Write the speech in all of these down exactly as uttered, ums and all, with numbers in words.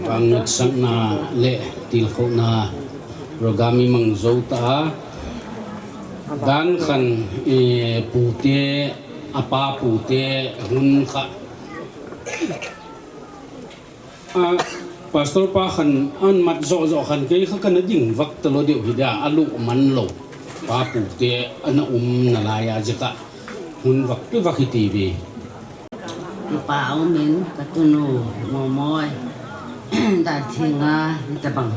Pangatsakna le tilkhouna program imang jou ta a, dan khat, eh, pute, apa pute, hun khat. A, Pastor pa khat, amat jo jo khat, kei khat kana ding vak talou diu hi dia, alu man lou. Pa pute, ana um nalai a jeh a. Hun vak, vak hi ti ve. Kipa aumin, katunu, Momoi. Dan thenga, hitabang.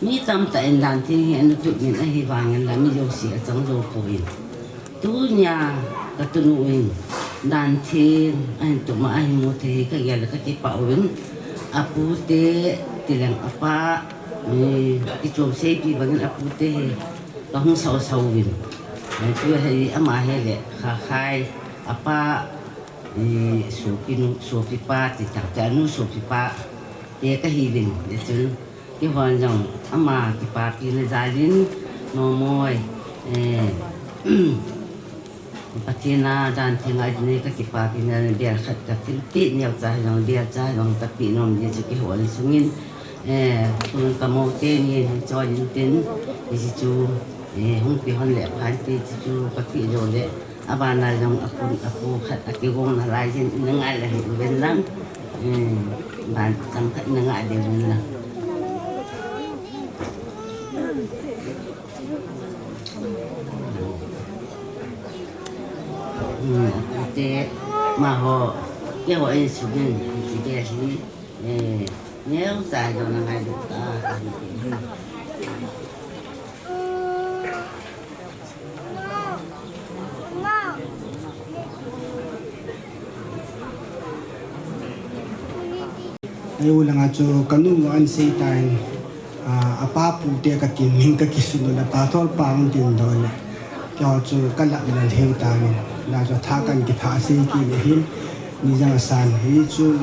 Mi tamtah in dan theng hi ana tup in ahivangin la mi jouse achang jou poi. Tunia katunu in dan theng ahin tup ma ahin mu thei hi kagel le kakipah uvin. Apute tileng apa, eh, kichom seipi bangin apute hi kahung sausau uvin. Eh, tu hi ama hi le Khakhai apa, eh, sopinu, sopipa ti tah te anu sopipa te kahiuvin. Hichun Kihon jong ama kipapina jalin, Momoi, eh, Pathen a dan thenga nei kakipapina bel khat kathilpeh neocha jong bel cha jong kapeh nom ding chu kihon sungin, eh, tun kamo teni hin choi intin, hiche chu, eh, hung peh hon le phan ti chu kapeh jou le. Abana jong apun, apu khat akigong nalai jin, ina ngai le hi uven lang. Hmm, ban chang khat ina ngai de uven lang. Hmm, apute, amaho, keiho insung in, ti de hi, eh, neocha jong na ngai lu ta. Ei u langa chu kanu mo an sei tan, a, apa pute kati min kakisun u le Pastor pa un tin do le. Keiho chu kalap le lheu tan. La chu tha kan kitha sei kit le hin. Ni jang asan hi chu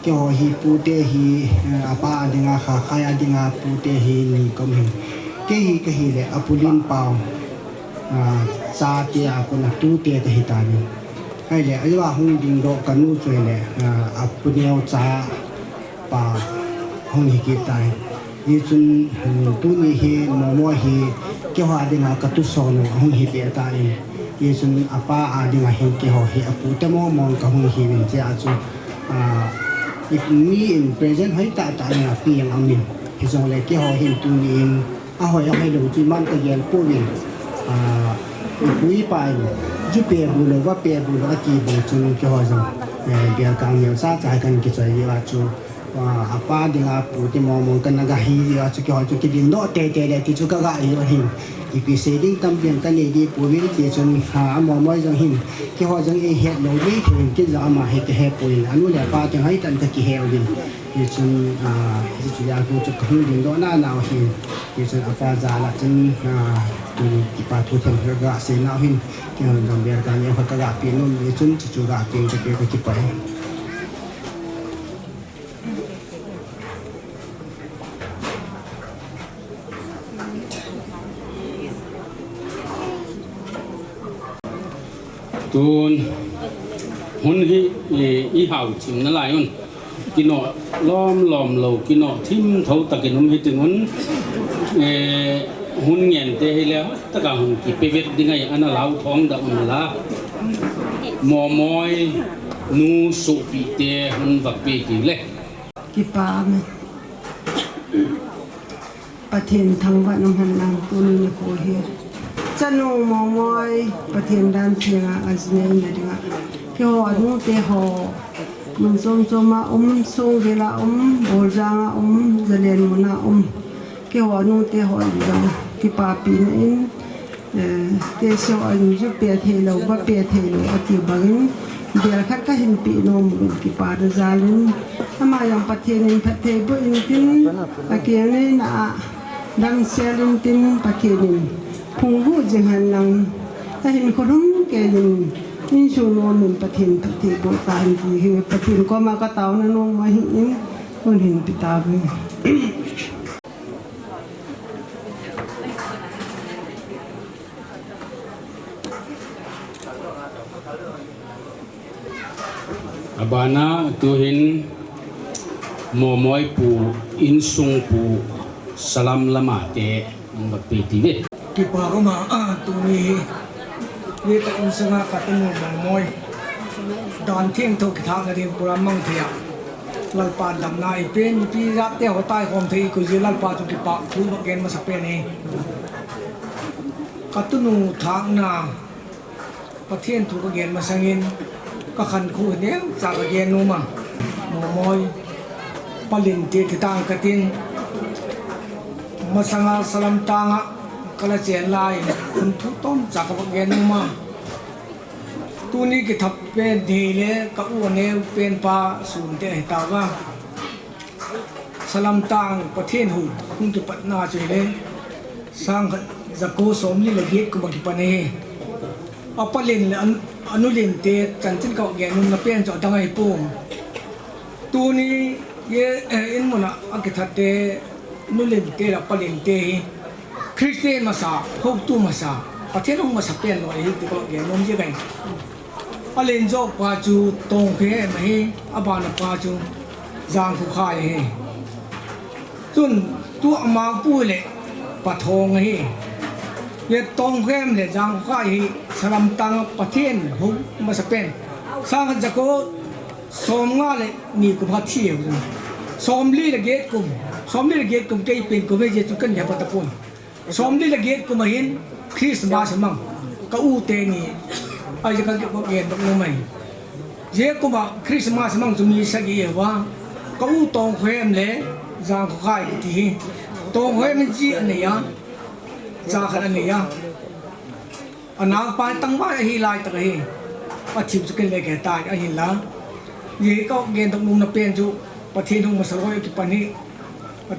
Keiho hi pute hi, eh, apa a dinga, Khakhai a dinga pute hi ni kom hin. Kei hi kahi le, apu Limpau, ah, chate a kona tute kahi tan. Ahile, ajeh a hung dingdoh kanu chu ahile, ah, apu neocha pa hung hi kit tai. Hichun, hmm, tuni hi, Momoi hi, keiho a dinga katuson u, ahung hi peh tan. Hichun, apa a dinga hin keiho hi, apute momon kahung hi uvin chia chu, ah, mi in present hoi tah tah in api ang amin. Hijongle keiho hin tuni in, ahoi ahoi lou chu iman kagel pouvin. Ah, ipu ipa in, ju pe bu lou, va pe bu lou, ati bu chun keiho jong, eh, bel kang neo cha cha kan kichoi a chu. Ah, apa dinga pute momon kana ga hi a chu keiho chu kidingdoh teitei le ti chu kaga hi u hin. Ipi sei ding tampi kanei ding pouvin ti chun, ah, Momoi jong hin. Keiho jong eihet lou ding thei in kei jong ama hi kahe poi. Anu le apa teng hoitah in kakihe uvin. Hichun, ah, hichu a chu kahung dingdoh nana u hin. Hichun apa jal a chun, ah, tuni kipa thu them kaga seina u hin. Keiho jong bel kang neo kaga pe nom hichun chu chu ga pe kape kakipah e. Tun, hun hi, eh, i hao chim nalai un. Kinoh lom lom lou, kinoh thim tho takin um hitin un. Eh, hun ngen te hi le, taka hun kipe vet ding ahi, ana lau thong da un la. Momoi nu sopi te hun vak pe ti le. Kipa amen. Pathen thangvah in umhen lang tuni nikho hi. Chanu Momoi Pathen dan thenga ajinei na dinga. Keiho anu te ho mun chom chom a um, Songgel a um, Boljang a um, Zalen mun a um. Keiho anu te ho in jong kipapi na in, eh, te seo a in ju pe thei lou, va pe thei lou, ati bangin, bel khat kahin pe nom uvin kipa na jal in, ama jong Pathen in phatthei boh intin, akeng neina a damsel intin, Pathen in phung hu jing hen lang, ahin khonung kei in, insung nom in Pathen phatthei boh tahen ti hi, Pathen koma ka taona nom ahi in, hun hin pe tauve. Abana tuhin Momoi pu, insung pu, salam lama te, nang vat pe ti ve. Kipa koma, ah, tuni hi. Ye ta insung a ka tunu Momoi. Dan theng tho kithak na ding pura mang thei a. Lalpa damna i pen, pi rat te ho tai khom thei ko ye Lalpa chu kipa, thu ba gen masa pen e. Ka tunu thak na, Pathen thu ka gen masangin, ka khankhu neocha ka gen nom a, Momoi, Palin te ti tang ka tin, masanga Salamtang a ka la chen lai, hun thu tomcha ka va gen nom a. Tuni kithap pen dei le ka u neo pen pa sun te hi ta va. Salamtang Pathen hou, hung kipatna chu hile, sang khat jako somli le get kum a kipan ahi. A Palin le an, a Nu Lin te chanchin ka gen nom na pen chu adang ahi pon. Tuni ye, eh, in mun a, a kithat te, Nu Lin te le Palin te hi. Christian masa, hotu masa, Pathen hou masa pen lou ahi ti ka gen nom jeng ahi. A len jo pa chu Tongkhem ahi, a bana pa chu Jangkhokhai ahi. Chun tua Mangpu le Pathong ahi. Ye Tongkhem le Jangkhokhai hi Salamtang Pathen hou masa pen. Sang jako somnga le ni kum khat thi ahi. Somli le get kum, somli le get kum kei pen kum ahi je chu kan ya pa ta pon. Somli le get kum a hin Christmas mang. Ka u teni. Ai, ka gen nom mai. Je kum a Christmas mang chu mi sagi e va. Ka u Tongkhem le Jangkhokhai kiti hi. Tongkhem in chi anei a. Cha khat anei a. Anakpa tangvai ahi lai tak ahi. Athiu chu ken le ke tai ahin la. Ye ka gen nom na pen chu Pathen hou masa lou kipan hi.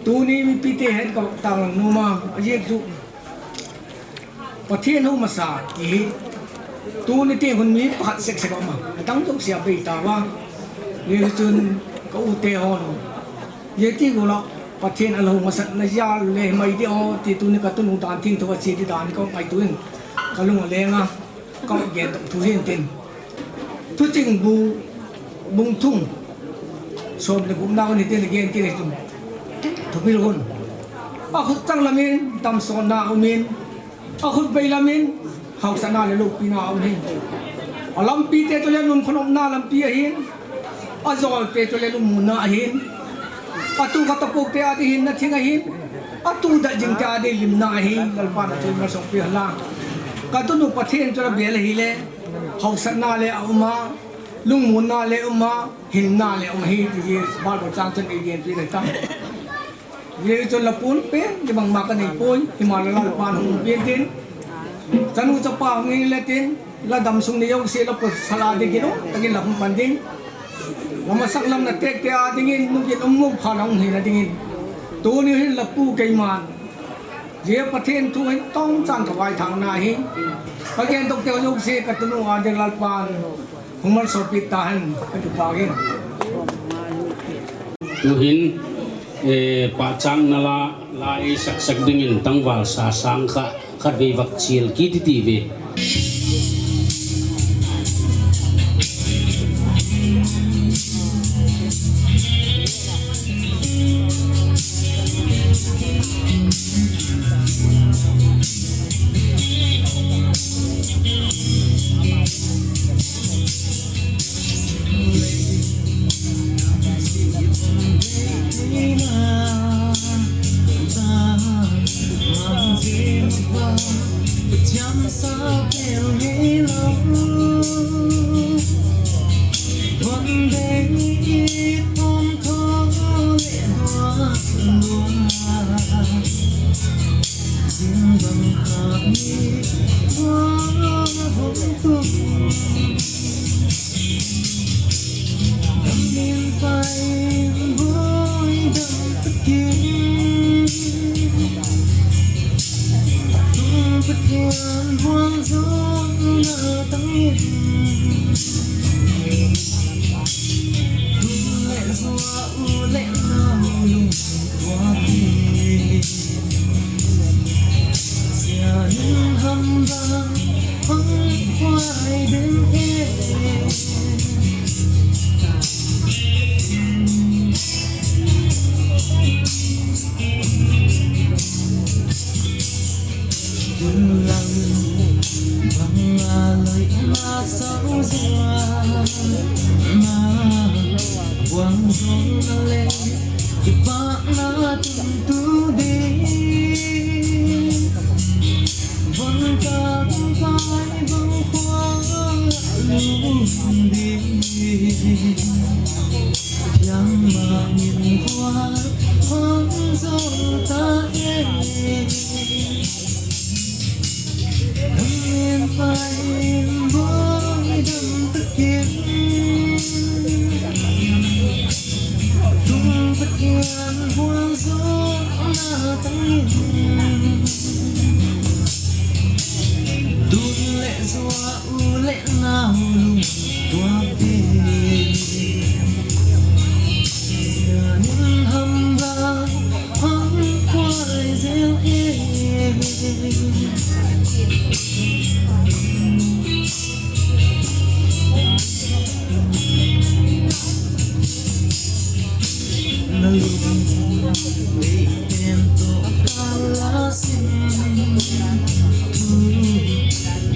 Tuni mipi te hen ka tang nom a, a jek chu Pathen hou masa ti hi. Tuni te hun mi pakhat sek sek ama. Adang jong sia bei ta va. Ye chun ka u te hon. Ye ti go la Pathen a lou masa na ja le mai de o ti tuni ka tunu dan theng tho a chi ti dan ka ngai tuin. Ka lung a leng a. Ka gen tong thu hin tin. Thuching bu, bung thum. Som le gup na ni tin gen tin chu. Thupi lou hun. A khut chang lamin, damsotna umin. A khut vei lamin, hausatna le lopina umin. A lampi te chu le nun khonopna lampi ahin. A jol te chu le lungmonna ahin. A tu khat a pok te a ding hinna thing ahin. A tu dah jing te a ding limna ahin. Lalpan a thu malsompi hen lang. Ka tunu Pathen chu la bel ahile. Hausatna le a um a. Lungmonna le um a. Hinna le um ahi ti hi. Bible chang chun ei gen pi le ta. Ye chun la pun pen, ye bang ma ka nei poi, hi ma la Lalpan hung pen tin. Chanu chapa hung in le tin, la damsung ni jong se la pasal a ding in, takin la hung pan ding. La masak lam na tek te a ding in, nu gin um mu pha la hung hin a ding in. Tuni hin la pu keiman. Ye Pathen thu hin tong chan ka vai thang na hi. Ka gen tok te jong se ka tunu a ding Lalpan. Hung malsompi ta hen, ka kipa uve. Tuhin, eh, pachatna la, la ei saksak dingin tangval sa sang kha, khatvei vak chil kit iti ve. Hong zong ta e. Dam in pai in boi dam takin. Tung takin buang zong na tangin. Tun le zua u le nau lung tua pe. Sianin hamba hong kuai zel e. Na lung pen to kala sin.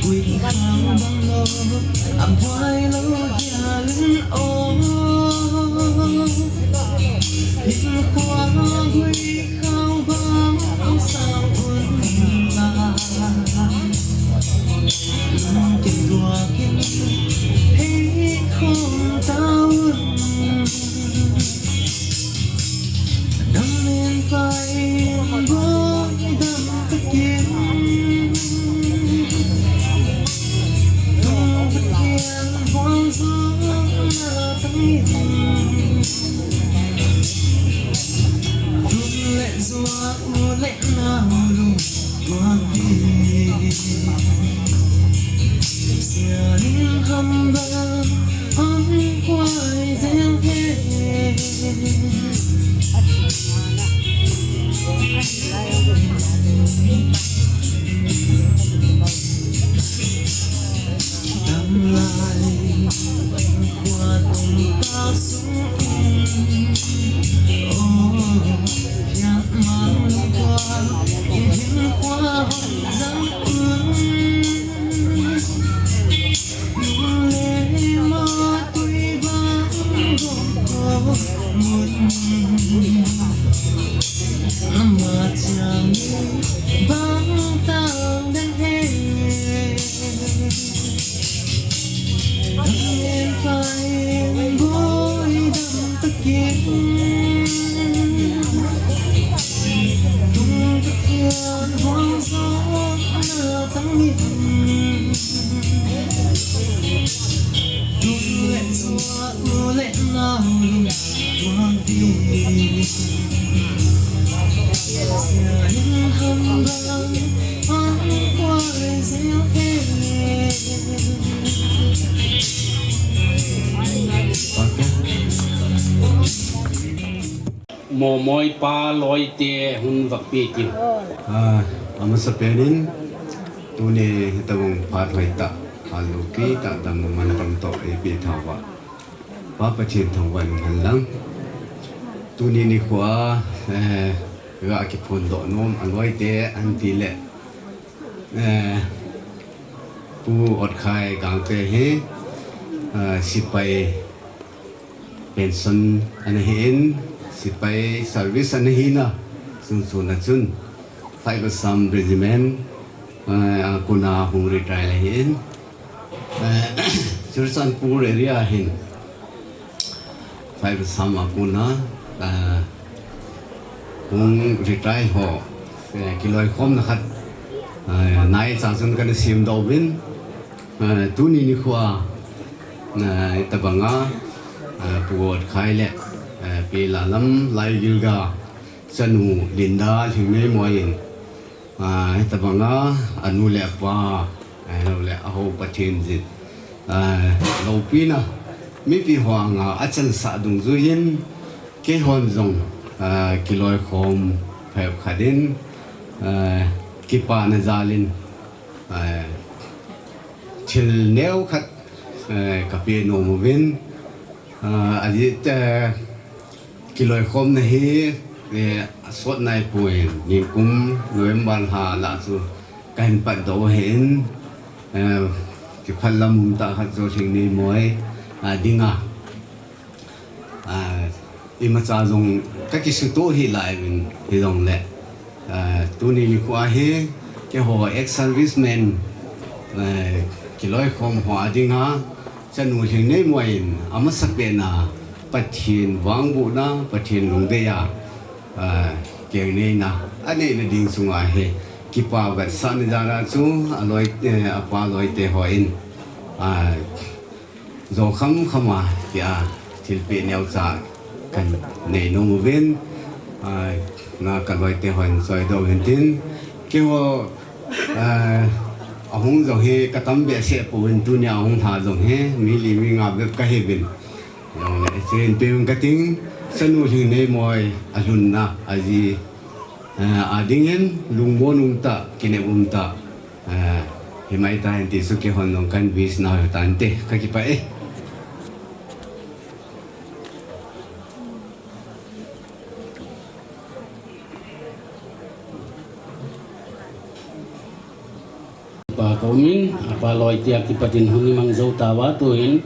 Gui khang bang lo, a buai lo hialin o. Hin khua gui khang bang sang un la. Kin dua kin hei khom ta un. Dam in pai in boi dam takin. Tung takin buang zong na tangin. Tun le zua u le nau lung tua pe. Sianin hamba hong kuai zel e. Dam lai khua tung ta sung. Oh, hian mang lung tua in hin khua hong zang un. Momoi pa loite hun vak pe tiu. Ah, amasapen in tuni hitabang phat hoitah, alupi tah dam man dam toh eipe thauva. Pa Pathen thangvah in hen lang. Tuni nikho a, eh, ga kiphondoh nom a loite ahin ti le, eh, Pu Otkhai Gangte hi, eh, sipai pension ana hi in, sipai service ana hi na, sun sun a chun, Five Assam Regiment, eh, a kona hung retire ahi in. Eh, Churachandpur area hin Five Assam a kona, eh, hung retire ho, eh, kiloikhomna khat, eh, nai chang chun kana semdoh uvin, eh, tuni nikho a, eh, hitabanga, eh, Pu Otkhai le, eh, Pi Lalam Laigilga chanu Linda Lhingneimoi in, ah, hitabanga anu le apa, ahilou le aho Pathen jin, ah, loupina mipi ho anga achansah dungjuiyin, keihon jong, ah, kiloikhom phabep khat in, ah, kipana jalin, ah, thil neokhat, ah, kape nom uvin, ah, ajeh, eh, kiloikhomna hi, eh, asot naipoi, nikum November lha lah chu kahin patdoh ahin, eh, kiphalam umtah khat chu Lhingneimoi, ah, dinga, ah, imacha jong kakisutoh hih laiyuvin hijongle, ah, tuni nikho a hi keiho ex-serviceman, eh, kiloikhom ho a dinga chanu Lhingneimoi in amasapen a, Pathen vangbohna, Pathen lungdei a, ah, keng neina, anei na ding sunga hi, kipa vetsahna jal a chu, aloi, eh, apa loite hon, ah, jou kham kham a, tia, thilpeh neocha, kanei nom uvin, ah, na kaloite hon, choi doh uvin tin, keiho, ah, ahung jong hi, katam behseh pouvin tunia ahung lha jong hi, mi li mi nga bep kahiuvin. Jongle, chen peng kating, chanu Lhingneimoi, alhunna, aji, eh, adingin, lungmon umtah, kinep umtah, eh, himai tahen ti chu keihon jong kan wish nau tante, kakipah e. Pa ka umin, apa loite a kipat in hung imang jou tauva tuhin,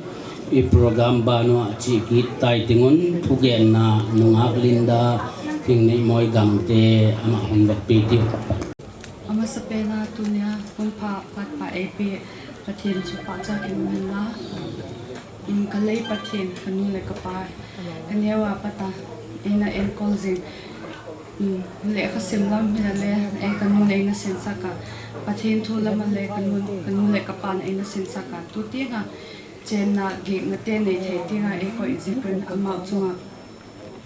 i program ban uva chih kit tai tingun, thugenna nungah Linda Lhingneimoi Gangte ama hung vetpi diu. Amasapen a tunia hung pha phat pha eipeh Pathen chu pachat in umhen lang. Um, kalei Pathen, kanu le kapa, kaneo a pat a eina enkol jing. Um, lekha sim lam hile le, ei kanu le eina sinsak a. Pathen thu lam a le kanu, kanu le kapan eina sinsak a. Tuti nga, chenna, gihna te nei thei ti nga eikoi jeh in amau chunga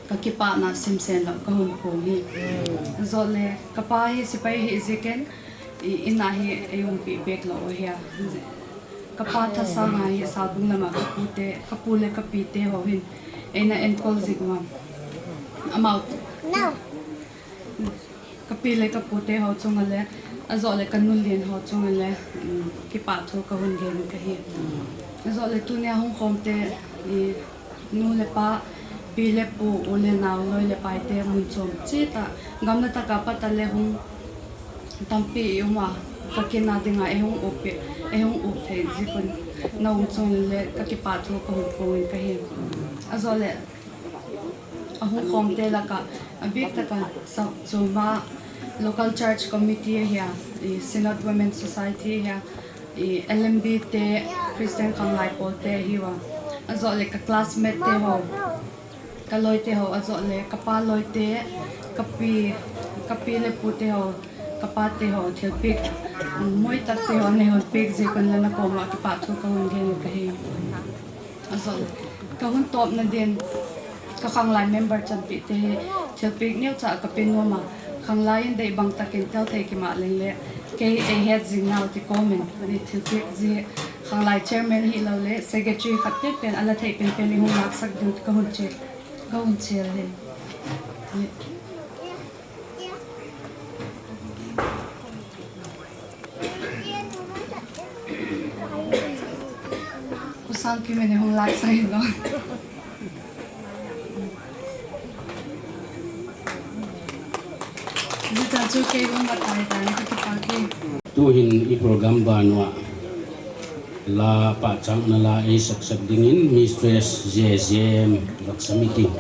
kakipana simsen lou kahung phong hi. Ajole, kapa hi sepai hi jeh in, i, in a hi eiumpi bek lou ahi a. Kapa thasang a hi Salbung lama kapute, kapu le kapite ho hin eina enkol jing uva. Amau, kapi le kapute ho chunga le, ajole kanu lien ho chunga le, um, kipa thu kahung gen kahi. Ajole tunia hung khom te, i, nu le pa, pi le pu, u le nao, loi le paite, mun chom chet a, gam le tak a pat a le hung tampi i um a, kakin a dinga eihung up, eihung up thei jeh in, na um chunga le kakipa thu kahung phong in kahi. Ajole, ahung khom te laka, abih taka, sa, chuma, local church committee ahi a, i Synod Women Society ahi a, i L M B te, Christian Khanglai Pawl te ahiuva. Ajole ka classmate te ho, kaloite ho, ajole kapa loite, kapi, kapi le pute ho, kapate ho, thilpeh, moi tak te ho, neihon peh jeh in le na koma kipa thu kahung gen kahi. Ajole, kahung topna din, ka khanglai member chanpeh te, thilpeh neocha kape nom a, khanglai in deibang takin tel thei kimang leng le, kei eihet jing nau ti comment, ani thilpeh jeh, khanglai chairman hilou le, secretary khat pen pen, ala thei pen pen, eihung laksak ding kahung che, kahung che le. U Sangkim in eihung laksak in lo. Jita chu kei um ba tai tai ka kipa ke. Tuhin i program ban uva la pachatna la eisaksak dingin Mistress J J M Laksami King.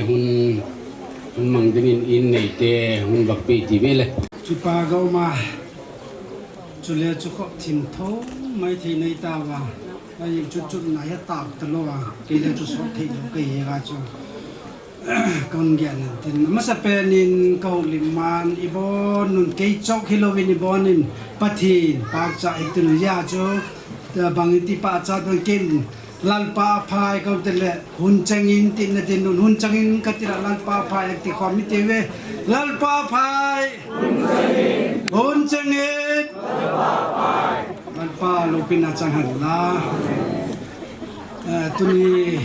Hun, hun mang dingin in neite hun vak pe ti ve le. Chupa goma. Chule chu khop thim tho mai thei nei tava. Ai chu chu na ya ta ta lo a. Kei le chu sot thei lo kei ga chu. Kon gen tin. Masa pen in ka houlim man i bon nun kei chok hi lo vin i bon in Pathen pakcha i tun ya chu. Ta bang i ti pa cha don ken. Lalpa phai kau te le, hun changin tin na tin nun, hun changin ka ti la Lalpa phai ti khom mi te ve. Lalpa phai. Hun changin. Lalpa lopina chang han la. Eh, tuni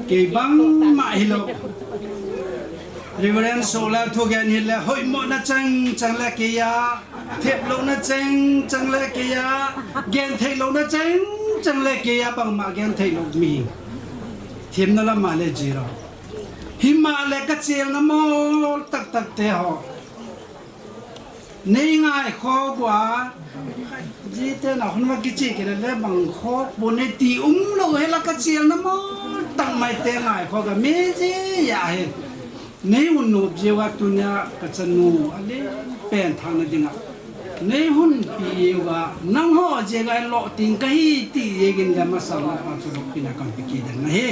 kei bang ma hi lo. Reverend Sola thu gen hi le, hoimo na chang chang le kei ya. Thep lo na cheng chang le kei a, gen thei lo na cheng chang le kei a, bangma gen thei lo mi. Thim na lama le zero. Hima le ka chel na mol tak tak te ho. Nei ngai kho bua. Ji te na hun ma kichi ke le le bang kho bu ne ti um lo he la ka chel na mol tak mai te ngai kho ga me ji ya he. Nei un nop jeh uva tunia ka chanu a le pen thang na dinga. Nei hun pi jeh uva nangho jeh a lo ting ka hi ti jeh in le masang la pa chu lo pina kan pi ki den na hi.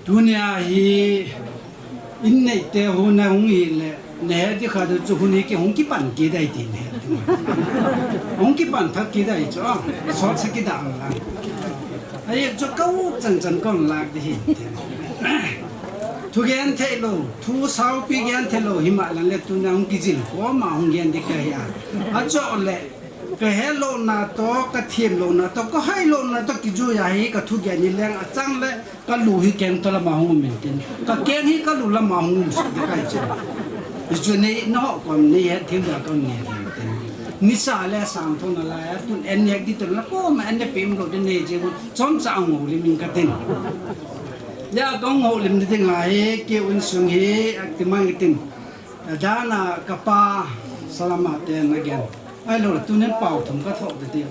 Tunia hi in nei te hun na hung hi le ne he di kha du chu hun hi ki hung ki pan ki dai ti ne. Hung ki pan thak ki dai chu a. Sot sa ki dang la. Ai chu kau chan chan kon lak di hi. Thu gen thei lo, thu saupi gen thei lo, hima lang le tunia hung kijil ko ma hung gen di ka hi a. A cho le, ka he lo na to, ka thiem lo na to, ka hai lo na to, kiju ya hi, ka thu gen ni leng a chang le, ka lu hi keng to lama hung um in tin. Ka keng hi ka lu lama hung um suk di kai chu. Chu nei no kon nei he thiem da kon nei tin. Nisa le sang thona la ya, tun en nek di to la ko ma en ne pim lo di nei je ko. Chomcha ang houlim in ka tin. Ya, kong houlim ding ahi, kei un sung hi, a ti mang tin. Dana ka pa, salama te na gen. Ai lo, tunin pau thum ka thok de ti.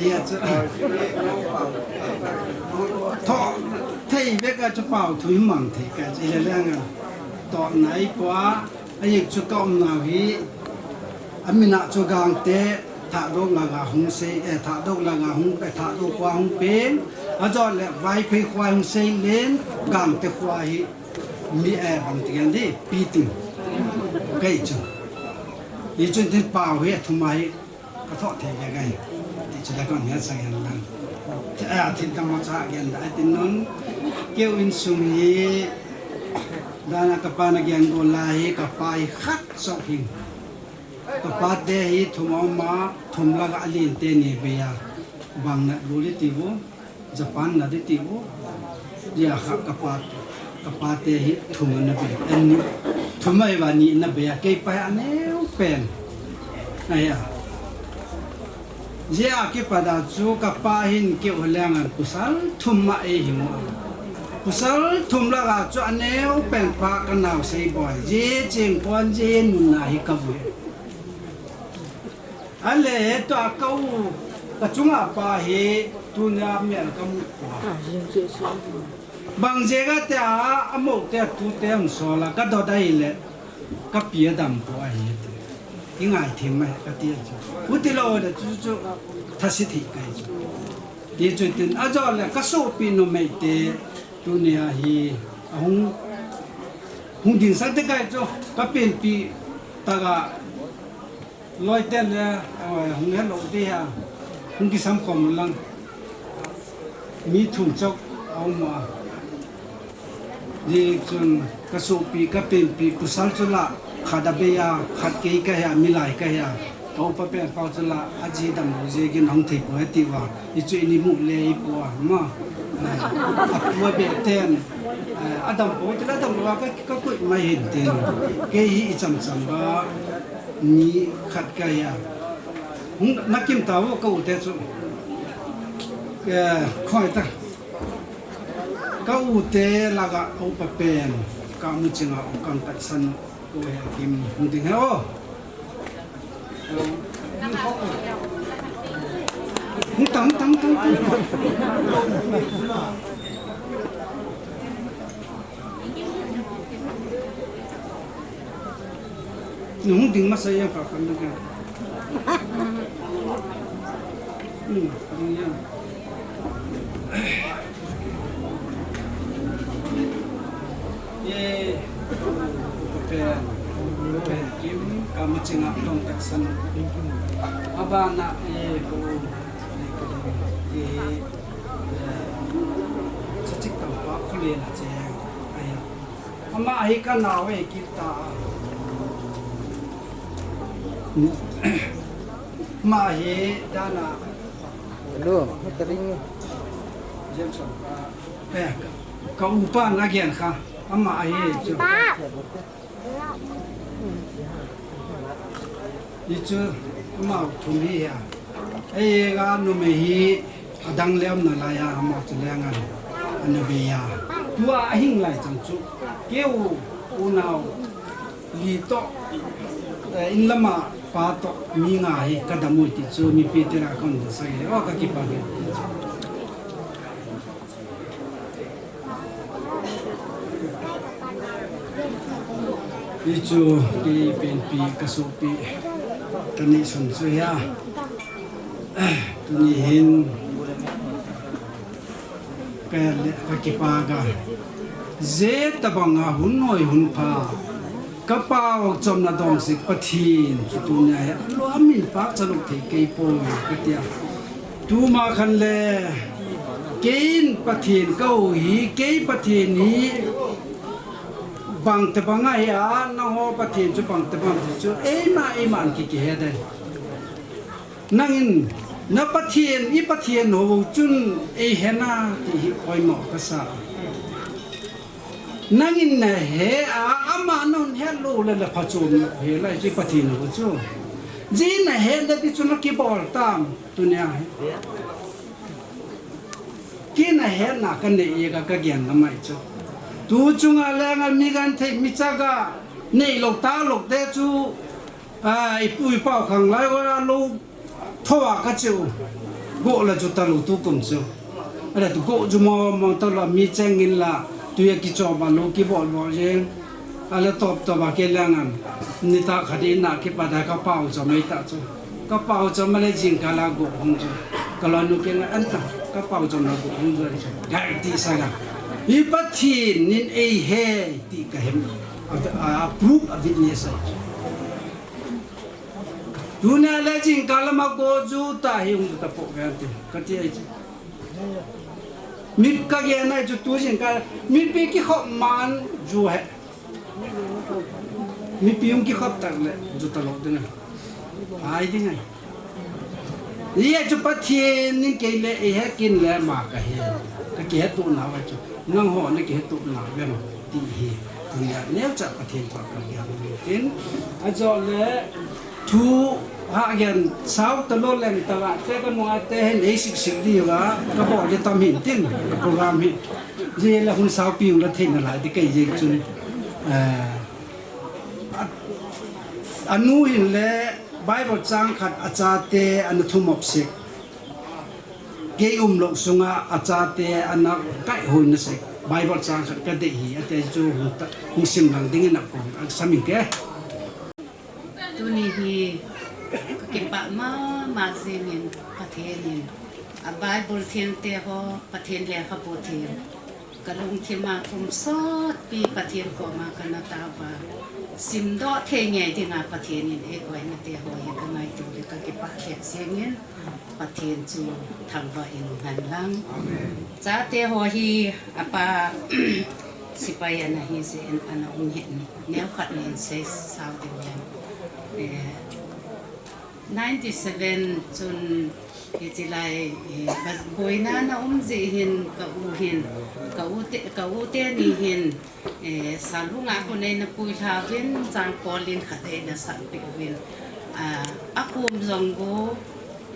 Ya, chu. Thok, thei ve ka chu pau thum mang thei ka, chi le le nga. To nai kwa. A yek chu ka um nau hi, a min a chu Gangte, Thadou laga hung sei, eh, Thadou laga hung, eh, Thadou khua hung pen, a jot le Vaiphei khua hung sei len, Gangte khua hi, mi, eh, bang ti gen di, pi ting. Kei chu. Hi chun tin pau hi, a thum a hi, ka thot thei ve ngai. Ti chu le kon ngai sa ngai lang. Thi, a, thi tang ma cha gen da tin non. Keu in sung hi, dana ka pa na gen go la hi, ka pa hi khat sok hin. Ka pa te hi thum a um a, thum la ga lin te ni be ya. Bang na lu li ti vo. Japan na di ti vo. Dia kha ka pa, ka pa te hi thum na be. Ani thum a hi va ni na be ya. Kei pa ya neu pen. Aya. Jia kipat a chu ka pa hin keu leng an pasal thum ma e hi mo. Pasal thum la ga chu a neu pen pa ka nau sei boi. Ji ching kon ji nun na hi ka vui. A le to a ka u ka chunga pa hi tunia mel ka mu ko. Bang jeh a te a, a mo te a tu te um so la ka do dai le. Ka pi a dam po a hi ti. I ngai thim mai ka ti a chu. U ti lo le chu chu thasi thi kai chu. Ti chu tin a jo le ka sopi numei te tunia hi a hung, hung ding sa te kai chu ka pen pi ta ga loi ten le, a hung he lo ti ha. Hung ki sam khom lang. Mi thum chok a um a. Ji chun ka sopi, ka penpi, pasal chu la, khat a bei a, khat kei ka hi a, milai ka hi a. Ka upa pen pau chu la, a ji dam lo ji gin hong thei po he ti va. I chu i ni mu le i po a, ma. Eh, a pu a be ten. Eh, a dam po, ti la dam lo a ka, ka kuit mai hin ten. Kei hi i cham cham ba, ni khat ka hi a. Hung, na kim ta vo ka u te chu. Eh, khoi ta. Ka u te laga upa pen, ka mu chinga u kan kat san u he kim hung ding he o. Hung tam, tam, Nung ding masa yang ka kan ding ka. Hmm, ding yang. Ye, pen, pen, kim, ka machinga tong tak san. Abana, ye, ko, ye, eh, sachik tam pa, kule na che, aya. Ama hi ka nau e kita. Ma hi dana. Hello, ka ring. James ka, eh, ka upa na gen kha. Ama hi chu. Hichu, ama thum hi ya. Ei, ga numei hi, adang le um nalai a, ama chu lengan, ana bei a. Tua ahing lai chang chu. Keu, unau, li to, eh, in lama pa to, mi nga hi, ka dam u ti chu, mipi te la kon da sa ye. O, ka kipah e. Hichu, kei penpi ka sopi, ka ni sun chu ya. Tuni hin, ka le, ka kipah ga. Zia tabang a hun noi hun pha. Ka pau chomna dong sik Pathian chu tunia hi. Lo amin pak cha luk thei kei poi ka tia. Tuma khan le, kei in Pathian ka u hi, kei Pathian hi, bang te bang ahi a, nangho Pathian chu bang te bang ti chu, eima, eima an ki kihe den. Nangin, na Pathian, i Pathian ho chun, ei hena, ti hi poimo ka sa. Nangin na he a, ama nun he lo le le phachom he lai chu Pathian ho chu. Ji na he le ti chu na kibol tam, tunia hi. Kei na he na ka nei e ka, ka gen na mai chu. Tu chunga lenga mi gan thei mi chaga nei lo ta lo te chu, a, i pu i pau khang lai wa lo Thoa ka cheu. Go la chu talu tu kum chu. Ala tu go chu mo mo talu mi cheng in la. Tu ya ki chom a lu ki bol bol jeng. Ala top top a ke lang an. Ni ta kha di na ki pa da ka pau chom mai ta chu. Ka pau chom ma le jing ka la go hung chu. Ka lo nu ke nga an ta. Ka pau chom la go hung chu. Ga ti sa ga. Hi Pathian nin ei he ti ka hem. A, a, a proof a witness a. Tunia le jingkah lama go ju ta hi hung ta po ve ante. Ka ti ai chu. Mi ka gen ai chu tu jingkah mipi kikhop man ju he. Mipi hung kikhop tak le ju ta lo ding ai. Ai ding ai. Ye chu Pathian nin kei le ei he kin le ma ka he. Ka kihe tu na va chu. Nangho na kihe tu na ve ma. Ti hi, tunia neocha Pathian thu ka gen tin, ajo le thu ha gen sao ta lo leng ta la, te ka nunga te hin ei sik sik di va, ka bol di tam hin tin, ka program hi. Ji le hun sao pi la thei na lai di kei ji chun, eh, a, anu hin le Bible chang khat a chate ana thumop sik. Kei um lo sunga a chate ana kai hoi na sek. Bible chang khat ka dei hi, ate chu hung ta, hung sim lang ding in a kong, a samin ke. Tuni hi ka kipah mama jingin Pathian in a Bible thiang te ho, Pathian lekhabu thiang. Ka lungthim a kum sotpi Pathian koma ka na tao va. Simdoh thei ngei dinga Pathian in ei koina te ho hi ka ngaito le ka kipah lheh jingin. Pathian chu thangvah in hen lang. Chate ho hi apa sipai ana hi jeh in ana um hin. Neo khat nin sei sao ding leng. Eh, ninety seven chun hichi lai, eh, ba-, boina na um jeh hin ka u hin, ka u te, ka u teni hin, eh, Salunga khun eina puilha uvin, Changpol in khat eina sanpeh uvin. Ah, a khum jong gu,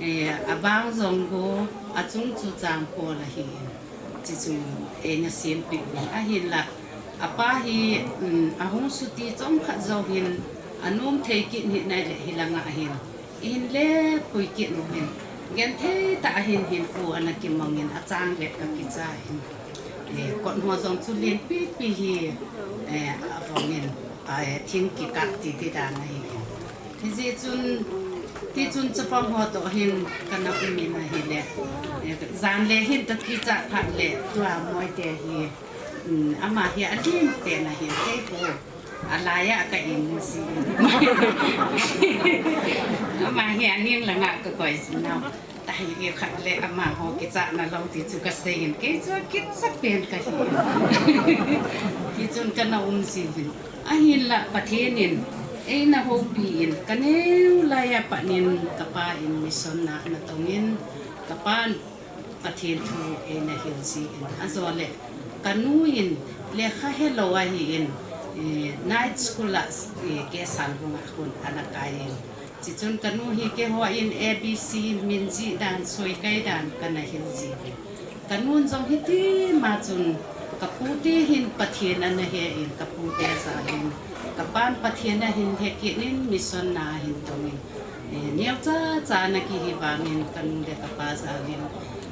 eh, a bang jong gu, a chung chu Changpol ahi in. Chuchu eina sempeh uvin. Ahinla, apa hi, um, ahung suti chomkhat jou hin, anom thei kit hih nai le hilanga hin. Ihin le pui kit u hin. Genthei tah a hin hinkho ana kimangin achang le ka kicha in. Eh, kot ho jong chu lienpi pi hi, eh, avongin, eh, thing kikah ti ti dan ahi. Hijeh chun, tichun chapang ho toh hin kana um in ahile. Eh, jan le hin ka kicha phat le tua Moite hi, um, ama hi alin pen ahi kei ko. Alai a ka in si. Ama hi aning langa ka koi si nau. Tahi khat le amaho kichana lou ti chu ka seiyin kei chu kicha pen ka hi. Tichun kana um si hin. Ahinla Pathen in eina houpi in ka neo lai a pat in ka pa in mission na ana tong in ka pan Pathen thu eina hil jin, ajole ka nu in lekha helou ahin, eh, night school a, eh, K. Salhung a khun ana kai in. Chuchun ka nu hi keiho in A B C min jih dan, soi kai dan kana hil jin. Ka nun jong hiti ma chun ka pute hin Pathen ana he in, ka pute jal in, ka pan Pathen ahin he kit in, mission na ahin tong in. Eh, neocha cha ana kihi vangin ka nu le ka pa jal in,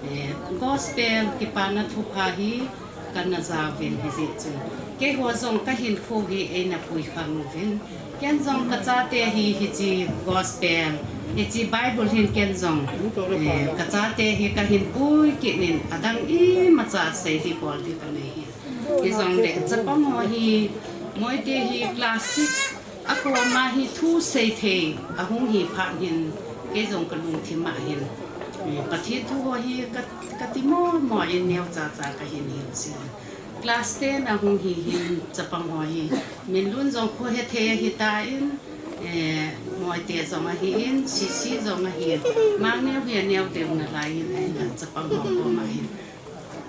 eh, gospel kipana thupha hi kana jaovin hijeh chun keiho jong ka hinkho hi eina pui khang uvin. Ken jong ka chate hi hiche gospel, hiche Bible hin ken jong, eh, ka chate hi ka hin pui kit in adang imacha sei ding bol ding ka nei hi. Hijongle chapang ho hi Moite hi class six a koma hi thu sei thei ahung hi phat hin, kei jong ka lungthim a hin, eh, Pathen thu ho hi ka, ka ti mo mo in neocha cha ka hin hil si. Class ten ahung hi hin chapang ho hi min lun jong kho he thei ahi tan, eh, Moite jong ahin, C C jong ahin, Mangneo hi aneo deu nalai in, ahinla chapang ho koma hin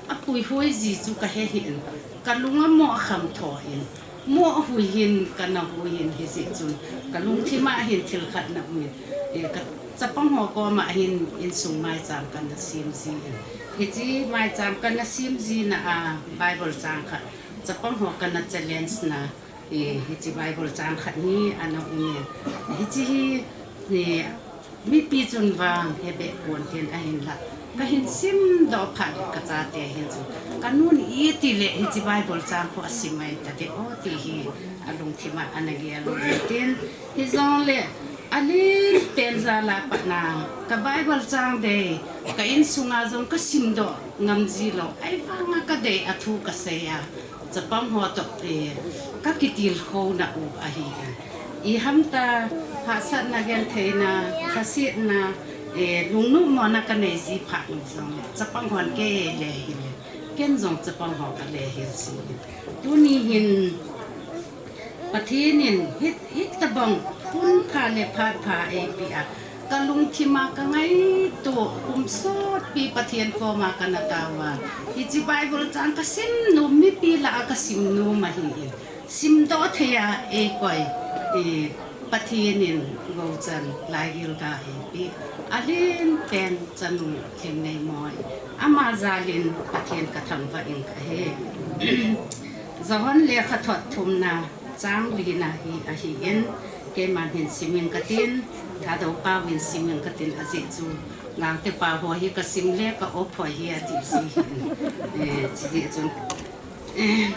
apui hoi ji chu ka he hin, ka lung amo kham tho in, mo hui hin, kana hui hin hijeh chun ka lungthim a hin thil khat na um in, eh, ka chapang ho koma hin insung maicham kana sem ji in. Hiche maicham kana sem jina a Bible chang khat chapang ho kana challenge na, eh, hiche Bible chang khat hi ana um in. Hiche hi, eh, mipi chun vang he be pon tin ahinla ka hin sim doh phat le ka chate hin chu ka nun iti le hiche Bible chang khu asim mai ta de o ti hi alungthim a ana gel in tin. Hijongle alen pen jal a pat na ka Bible chang dei ka insung a jong ka sim doh ngam ji lou. Ahivang a ka dei a thu ka sei a chapang ho toh, eh, ka kitilkhou na u ahi. Iham ta hahsatna, gentheina, lhasetna, eh, lungnom mona ka nei ji phat u jong chapang hon kei le hile, ken jong chapang ho ka le hil ji. Tuni hin Pathen in hit, hitabang hun pha le phat pha eipeh a, ka lungthim a ka ngaito, kum sotpi Pathen koma kana tao a, hiche Bible chang ka sim nom, mipi lah a ka sim nom ahi in, sim doh thei a eikoi, eh, Pathen in gouchan laigil ga eipeh, alen pen chanu Lhingneimoi, ama jal in Pathen ka thangvah in ka he. Johan lekhathot thumna chang lina hi ahin, keiman hin sim ing katin, Thadou pau in sim ing katin, ajeh chu Gangte pau ho hi ka sim le ka op hoi hi ati ji hin. Eh, chujeh chun, eh,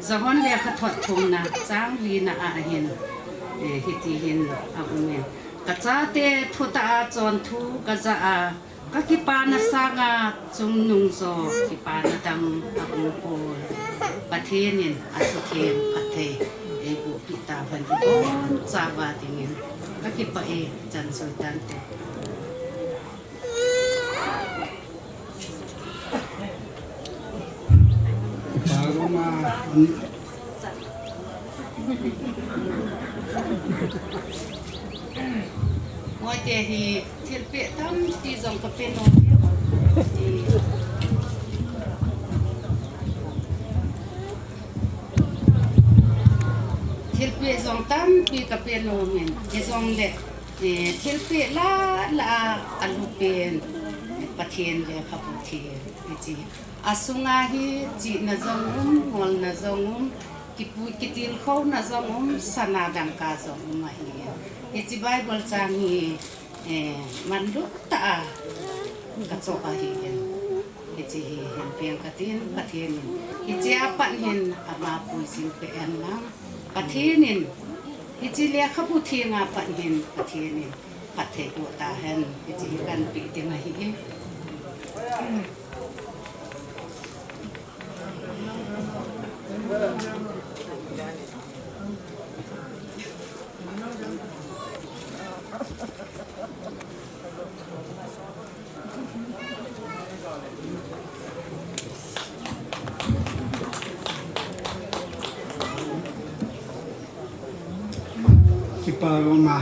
Johan lekhathot thumna chang lina a hin, eh, hiti hin aum in, ka chate thutah a chonthu ka ja a, ka kipana sanga chungnung jo kipana dang aum poi. Pathen in athuthem phatthei eiboh peh tahen, ibon chauva dingin ka kipah e, chan jui tante. Moite hi thilpeh tampi jong ka pe nom e. Thilpeh jong tampi ka pe nom in, hijongle, eh, thilpeh lah lah a alupen Pathen lekhabu thil hiche. Asunga hi chihna jong um, ngolna jong um, kipu-, kitilkhouna jong um, sana dangka jong um ahi. Hiche Bible chang hi, eh, manlut tah a, kachoh ahi in. Hiche hi hin peng katin, Pathen in hiche a pat hin ama puijing peh hen lang, Pathen in hiche lekhabu theng a pat hin Pathen in phatthei boh tahen. Hiche hi kahin peh ding ahi. Kipa lom a.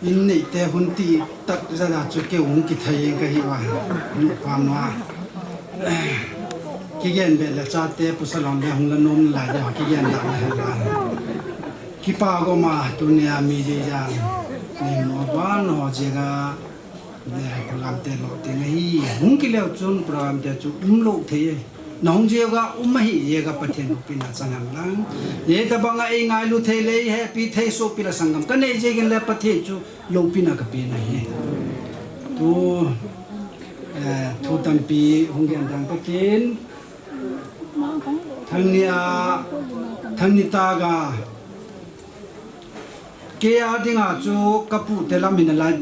In neite hun titah jat a chu kei hung kithei kahi uva. Hung pam uva. Kigen be le chate pasal hon le hung la nom lai dia kigen da le hen la. Kipa lom a tunia mi ding jang. Ni mo ba no jega. Ne program te lo te ngai. Hung kile chun program te chu um lo thei. Na hung jeh a um ahi jeh a Pathen loupina chang hen lang. Hitabang a ei ngailu thei le, hepi thei sopi la sanggam. Ka nei jeh in le Pathen chu loupina ka pe na hi. Tu, eh, thu tampi hung gen dang Pathen. Thangnia, thangni ta ga. Kei a dinga chu ka pu te lam hin a lai.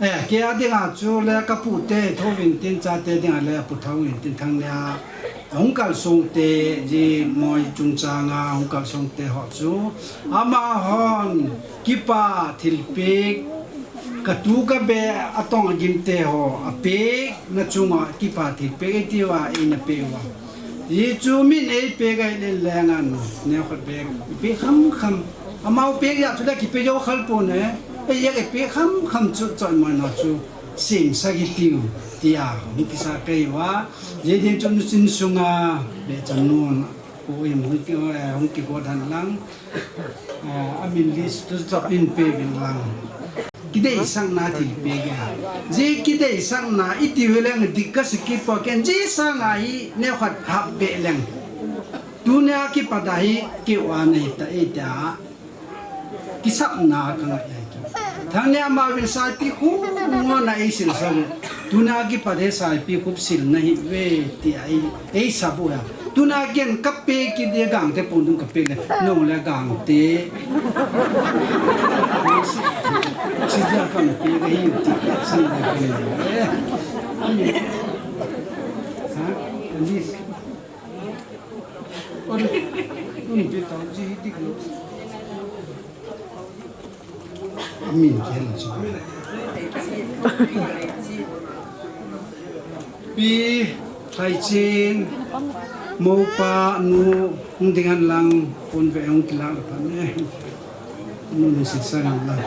Eh, kei a dinga chu le ka pu te tho vin tin chate dinga le pu tho vin tin thangnia. Hung kalsong te ji moi chungchang a hung kalsong te ho chu. Amahon kipa thilpeh ka tu ka be a tong a gim te ho a peh na chunga kipa thilpeh e ti uva e na peh uva. Hichu min ei peh gai le lengan, neo khat peh, peh kham kham. Amau peh ya chu da kipeh jou khal pon e. Ei ya peh kham kham chu choi ma na chu. Sim sa ki tiu, tia, hung kisa kei uva. Ye din chu nu sin sunga, be chan nun. Ko im hung ki, eh, hung ki ko dan lang. Ah, amin list tu chop in pe vin lang. Kideisahna thilpeh a. Ji kideisahna i ti ve leng dik ka si kit poi ken ji sanga hi neo khat hap be leng. Tunia kipat a hi keu a nei ta e ta. Kisapna ka ngai e. Thangnia ma vin saipi khu ngo na ei sil sa. Tunia kipat he saipi khu sil na hi ve ti a ei. Ei sabu ya. Tuna ken ka peh kit dia gang te pon dung ka peh le. Nong le gang te. Si dia ka peh le hi ti. San le ka le. Ha? Anis. Ori. Un pe tau ji hi dik lo. Amin kihel chu. Pi, Thaichin, mopa, nu, hung ding hen lang, pon ve hung kilah le pan e. Nu ni si sa lang lang.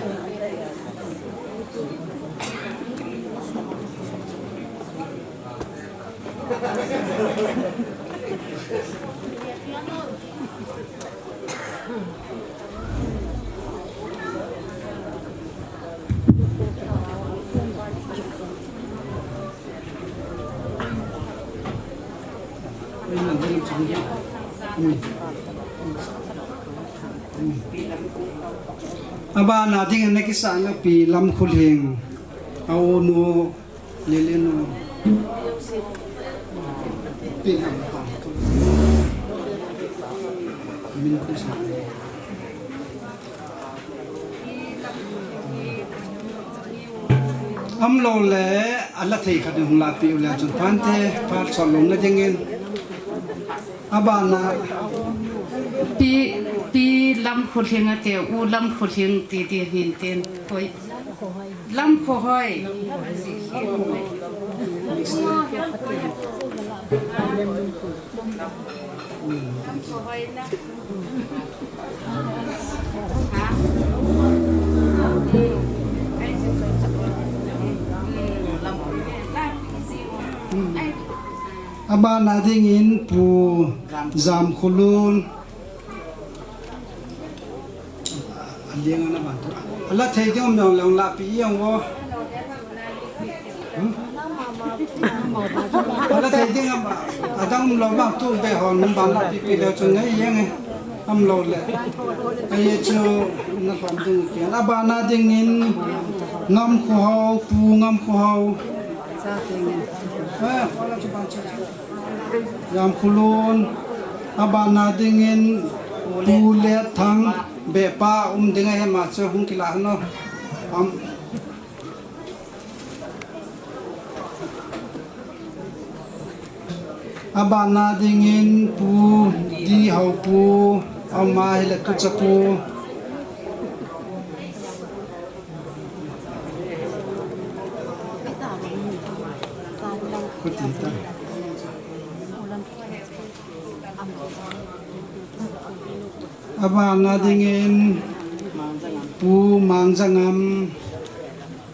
Abana ding na kisah na Pi Lamkhulhing. Au nu. Lele no. Pi Lam. Min ko sa. Umlou le, ala thei khat hung lapi u le chun phante, phat sol lou na dingin. Abana. Pi, Pi Lamkhulhing ate, U Lamkhulhing ti ti hin tin. Koi. Lamkhohoi. Abana dingin Pu Jamkholun. Ala thei ding um lou le hung lapi jeng o. Hmm? Ala thei ding um, adang um lou bang tu be hon hung ban lapi pi le chun ngai jeng e. Umlou le. Ahi chu na lhom ding kian. Abana dingin Ngamkhohao, Pu Ngamkhohao. Jamkholun, abana dingin Pu Letthang, bepa um ding ahi, ama chu hung kilah hon o. Am. Abana dingin Pu Dihao Pu, ama hile tucha Pu. Abana dingin Pu Mangjangam,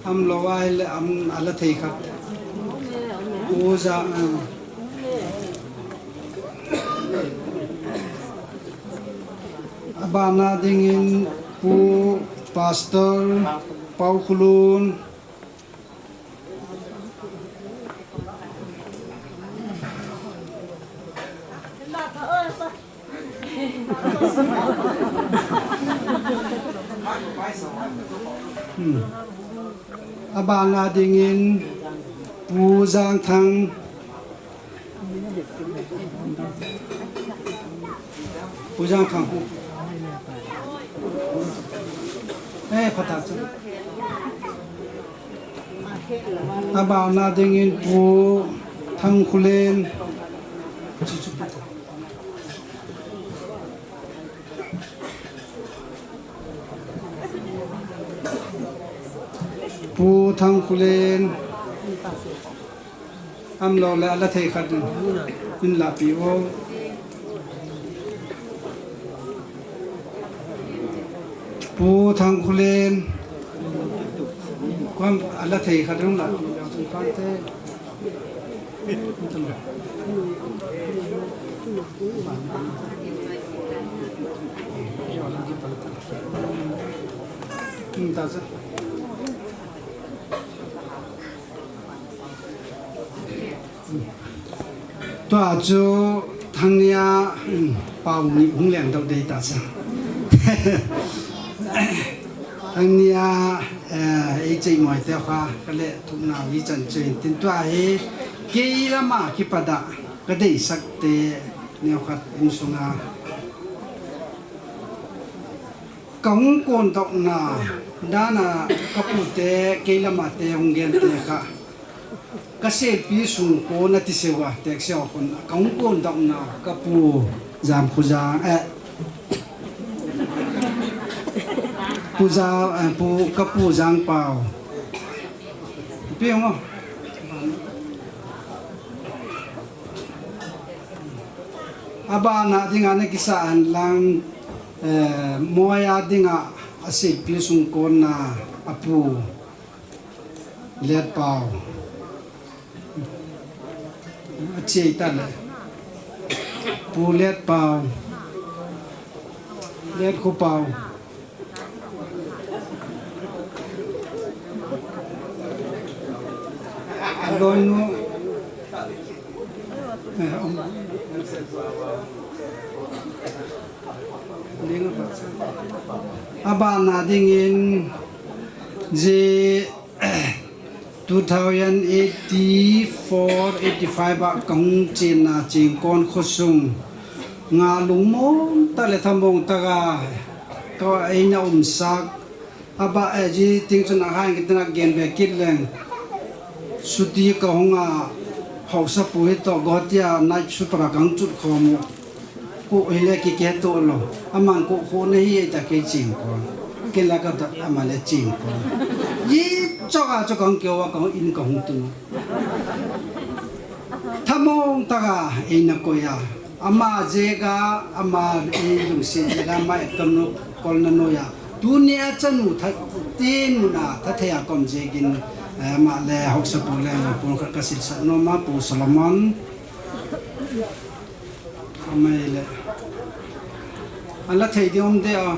am lou ahile am ala thei khat. Pu Jang, ah. Abana dingin Pu Pastor Paukholun. Hmm. Abana dingin Pu Jangthang. Pu Jangthang. Eh, phatah chu. Abana dingin Pu Thangkholen. Pu Thangkholen. Am lou le, ala thei khat in, in lahpeh o. Pu Thangkholen. Kom ala thei khat in lah. Hmm, ta sa. Tua chu thangnia, um, pau ni hung leng dau dei ta sa. Thangnia, eh, ei chei moi te kha, ka le thum nau hi chan chu in tin tua hi, kei lama kipat a, ka deisak te neo khat insunga. Ka hung kon doh na, dan a ka pu te, kei lama te hung gen te kha. Ka selpi sung kon a ti seu a, tek seu a kon. Ka hung kon doh na, ka pu Jamkhojang, eh, Pu Jang, eh, pu, ka pu Jangpao. Pi hung o. Abana dinga na kisa an lang, eh, moya dinga a selpi sung kon na a pu Letpao. A che ta le. Pu Letpao. Letkhopao. Loinu. Eh, um. Abana dingin je two thousand eighty-four, eighty-five a ka hung chenna Chingkon khosung. Nga lungmong tah le thamong tah a ka eina umsak. Aba, eh, ji ting chun a hai ngi tina gen be kit leng. Suti ka hung a, haosapu hi to go tia night super a ka hung chut khom u. Ko hile kike to lo. Aman ko kho na hi ta kei Chingkon. Kei la ka ta ama le Chingkon. Ji choka choka hung keo a ka hung in ka hung tun. Thamong tah a eina koi a. Ama jeh a, ama ei lungset jeh a, ama et kol na noi a. Tunia chanu that, tin mun a, thathei a kom jeh in, eh, ama le haosapu le, pu khat ka silsah nom a, Pu Solomon. Amai le. Ala thei ding um de a.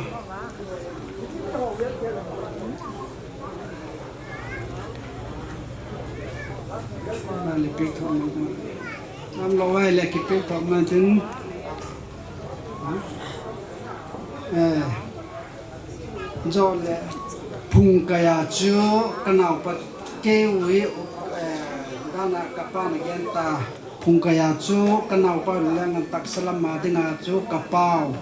Ala le pek thom. Nam lo vai le ki pek thom man tin. Eh. Jo le. Phungkai a chu ka naopa kei u hi, eh, dana ka pa na gen ta. Phungkai a chu ka naopa u le ngan taksa lama dinga chu ka pau,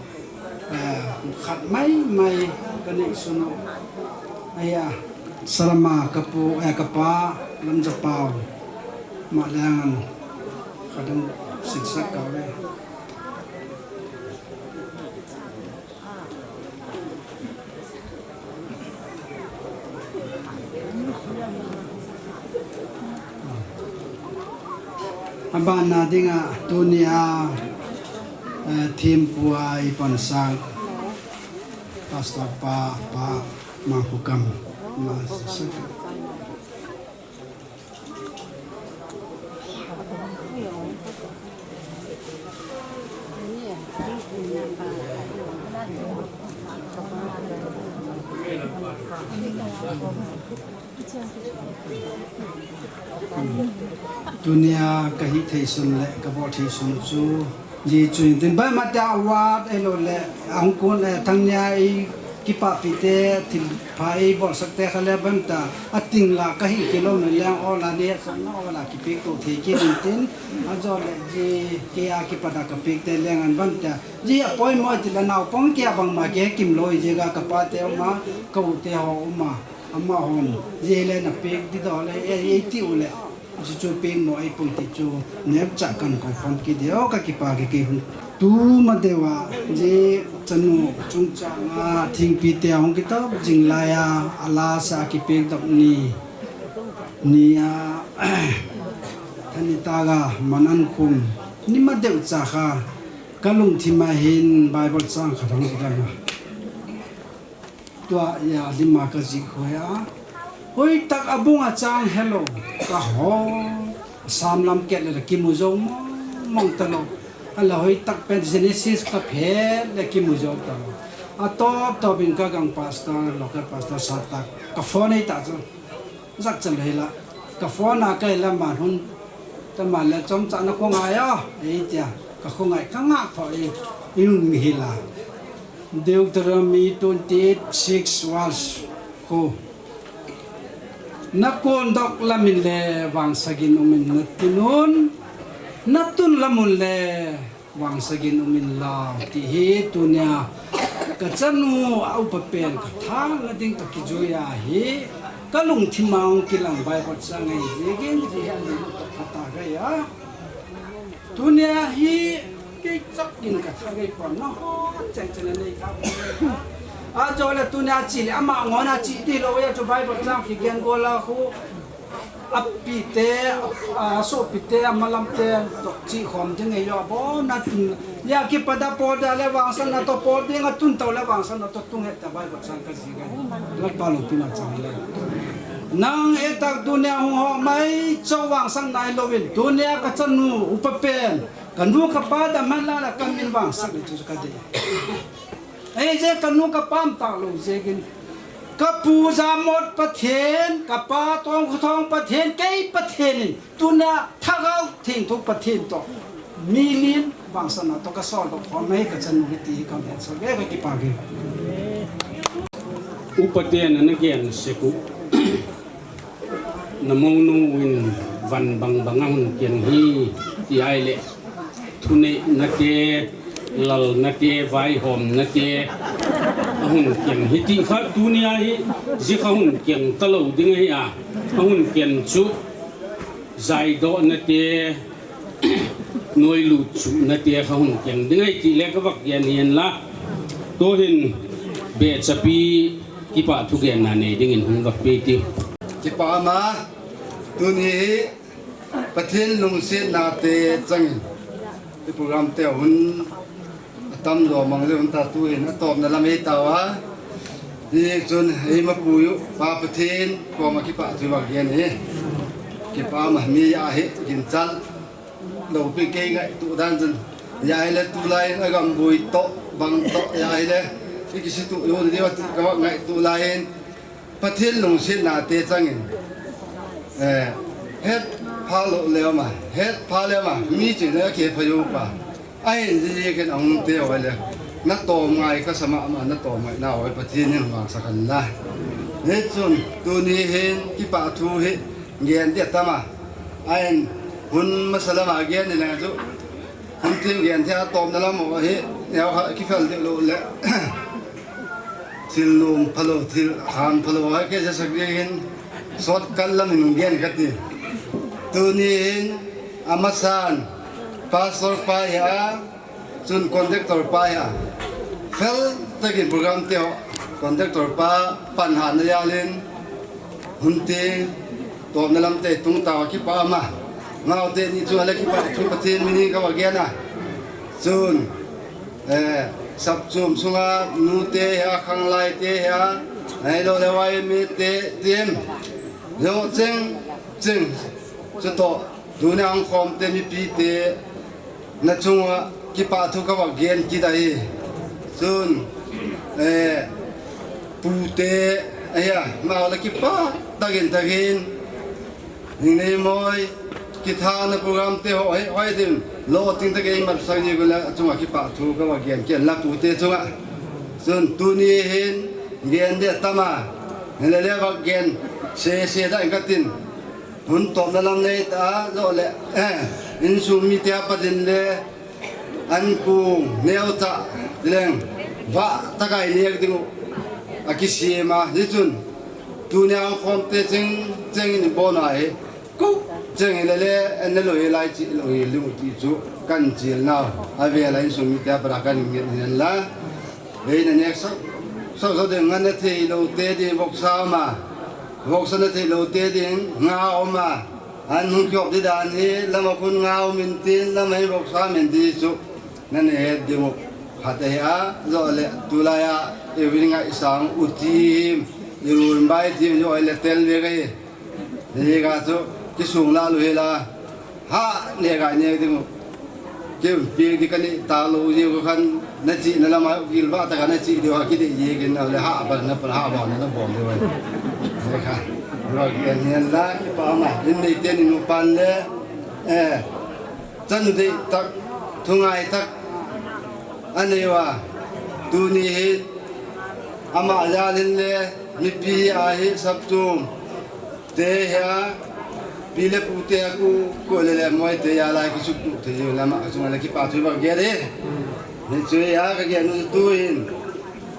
eh, khat mai mai ka nei sunu. Aya, Salama ka pu, eh, ka pa, Lamjapau. Ma le ngan ka dang siksak ka ve. Abana dinga tunia, eh, thempu a i pansa Pastor pa, pa Mangkhokam. Ma sa. Tunia ka hithei sun le ka bol thei sun chu, ji chu tin bai ma ta wat elo le ang kun le thang nia i Kipapi te, thilpha eibolsak te kha le ban ta, ating la ka hi kilo me leng ola ne, kha na ola kipek to thei kit in tin, ajo le ji kei a kipat a ka pek te leng an ban ta, ji a poimo ti le naopang kei a bang ma kei kim loi ji ga ka pa te uma, ka u te ho uma, amahon, ji le na pek ti do le, e, e ti u le. Chuchu peng mo ei pung ti chu nep cha kan koi khom kit deu ka kipa kei kei hun. Tu ma deu a, ji chanu chungchang a thingpi te hung kitop jing lai a, ala sa kipek dok ni. Ni a, thani ta ga man an khum. Ni ma deu cha kha, ka lungthim a hin Bible chang khat hung kidang a. Tua ya lima ka jih khoi a. Hoi tak a bung a chang hello. Ka ho. Sam lam ket le kimu jo mong mong ta lo. Ala hoi tak pen Genesis ka phet le kimu jo ta lo. A top top in ka gang pastor, local pastor sa tak. Ka phone ei ta chu. Zak chal hei la. Ka phone a ka la man hun. Ta man le chom cha na ko ngai a. Ei tia. Ka ko ngai ka ngak tho ei. Ei un mi hi la. Deuteronomy twenty-eight six was khu. Na kon dok lamin le vangsa gin umin na tunun. Na tun lamun le vangsa gin umin la ti hi tunia. Ka chanu a upa pen ka thang na ding ka kijui a hi. Ka lungthim a ong kilang Bible chang ei ji gin ji han ka ta ga ya. Tunia hi kei chak in ka tha gei pon na ho, chen chen a nei kha. A jo le tunia chi le ama ngon a chi ti lo ya chu Bible chang kigen go la khu. A pi te, a, a so pi te, a malam te, to chi khom ding ei yo bo na tun. Ya kipat a por da le vangsan na to por ding a tun to le vangsan na to tung he ta Bible chang ka ji gei. Lalpa lungpi na chang le. Nang e tak tunia hung ho mai cho vangsan nai lo in tunia ka chanu upa pen. Ka nu ka pa da man la la ka min vangsan le chu ka de. Ei je ka nu ka pa um ta lo je gin. Ka pu Jamot Pathen, ka pa Tongkhothong Pathen, kei Pathen in. Tunia Thagau Thengtho Pathen to. Milin vangsan na to ka sol to khom mai ka chanu hi ti ka me so ge ka kipa ge. Upa ten ana gen sek u. Na monu in van bang bang a hun kiang hi ti ai le. Thunei na te, lal na te, vaihom na te. A hun kiang hi ti kha tunia hi, ji kha hun kiang ta lo ding hi a. A hun kiang chu, zaidoh na te, Noi lut chu na te kha hun kiang ding ai ti le ka vak gen hin la. Tuhin be chapi kipa thu gen na nei ding in hung vak pe ti. Kipa ma tuni hi Pathen lungsetna te changin i program te hun atam lo mang le hun ta tuhin atawpna lam ei tau a. Hi chun ei ma pu yu pa Pathen koma kipa thu vak gen hi. Kipa ma mi a hi ginchal. Lo pi kei ngaito dan chun. Hi a hi le tulai in a gambui to, bang to, hi a hi le. I kisi tu yo ni wa ti ka ngaito lai in. Pathen lungsetna te changin. Eh, het pha lo le ma, het pha le ma, mi chi le ke pha yo pa. Ahin ji ji ken ang te wa le. Na to ngai ka sama ma na to ngai na wa Pathen in ma sa kan la. Hichun tuni hin kipah thu hi gen dia tama. Ahin hun masa lama gen ni le chu. Hun tin gen thei a tawpna lam hi neo kha kifel deuh lo le. Thil lum phalo, thil ham phalo, hai ke jasak ding hin shortcut lam in gen ka ti. Tuni hin amasan pastor pa hi a, chun contractor pa hi a. Fel takin program te ho contractor pa pan ha na yalin hun tin tawpna lam te tung tawa kipah ama. Ngau te ni chu ala kipah thu Pathen min in ka va gen a. Chun eh, sapchum sunga nute hia, khanglai te hia, ahilou le vaimite, tim. Lo cheng, cheng. Chutoh, tuni a hung khom te mipite, na chunga kipah thu ka va gen kit ahi. Chun, eh, pute, ahia, ma la kipah, takin, takin. Ning nei moi, kithana program te ho, hoi, hoi din, lo ting te kei mat sang ni gula, achunga kipah thu ka va gen ken la pute chunga. Chun tuni hin, gen de tama, le le va gen, se, se da ka tin. Hun tawpna lam nei ta, lo le, eh, insung mite a pa din le, an kung, neo ta, ti leng, va, ta kai nek ding u, a kisem a, hichun, tuni a hung khom te cheng, cheng in bon a hi, ko, cheng in le le, an ne lo hi lai chi, lo hi lu ti chu, kan chil nau, a ve lai insung mite a pa ra kan ngen hin la. Hei na nek sa, sa, sa ding ngan na thei lo te ding voksa ma. Voksa na thei lo te ding nga om a. An hung kiop di dan hi, lama khun nga om in tin, lama hi voksa min di chu. Na ne het ding u. Khat ahi a, zo le, tulai a, e win nga isang u ti him, i run bai ti him, zo le tel ve ka hi. Ni ka chu, kisung la lu hi la. Ha, ne ka ne ding u. Ke pi di ka ni ta lo ji ko khan na chi na lama gil ba ta ka na chi de ha ki de ji kin na le ha ba na pa ha ba na na bom de wa. Ne ka. Ro ki ne la ki pa ma. Din nei te ni nu pan le. Eh. Chan de tak. Thungai tak. Ani wa. Tuni hi. Ama ya lin le. Mi pi a hi sap chum. Te hia, pi le pu te hia ku, ku le le moi te hia lai ki suk tu te hia lama ka sunga le ki pa tu ba ge de. Ni chu hia ka ge nu tu hin.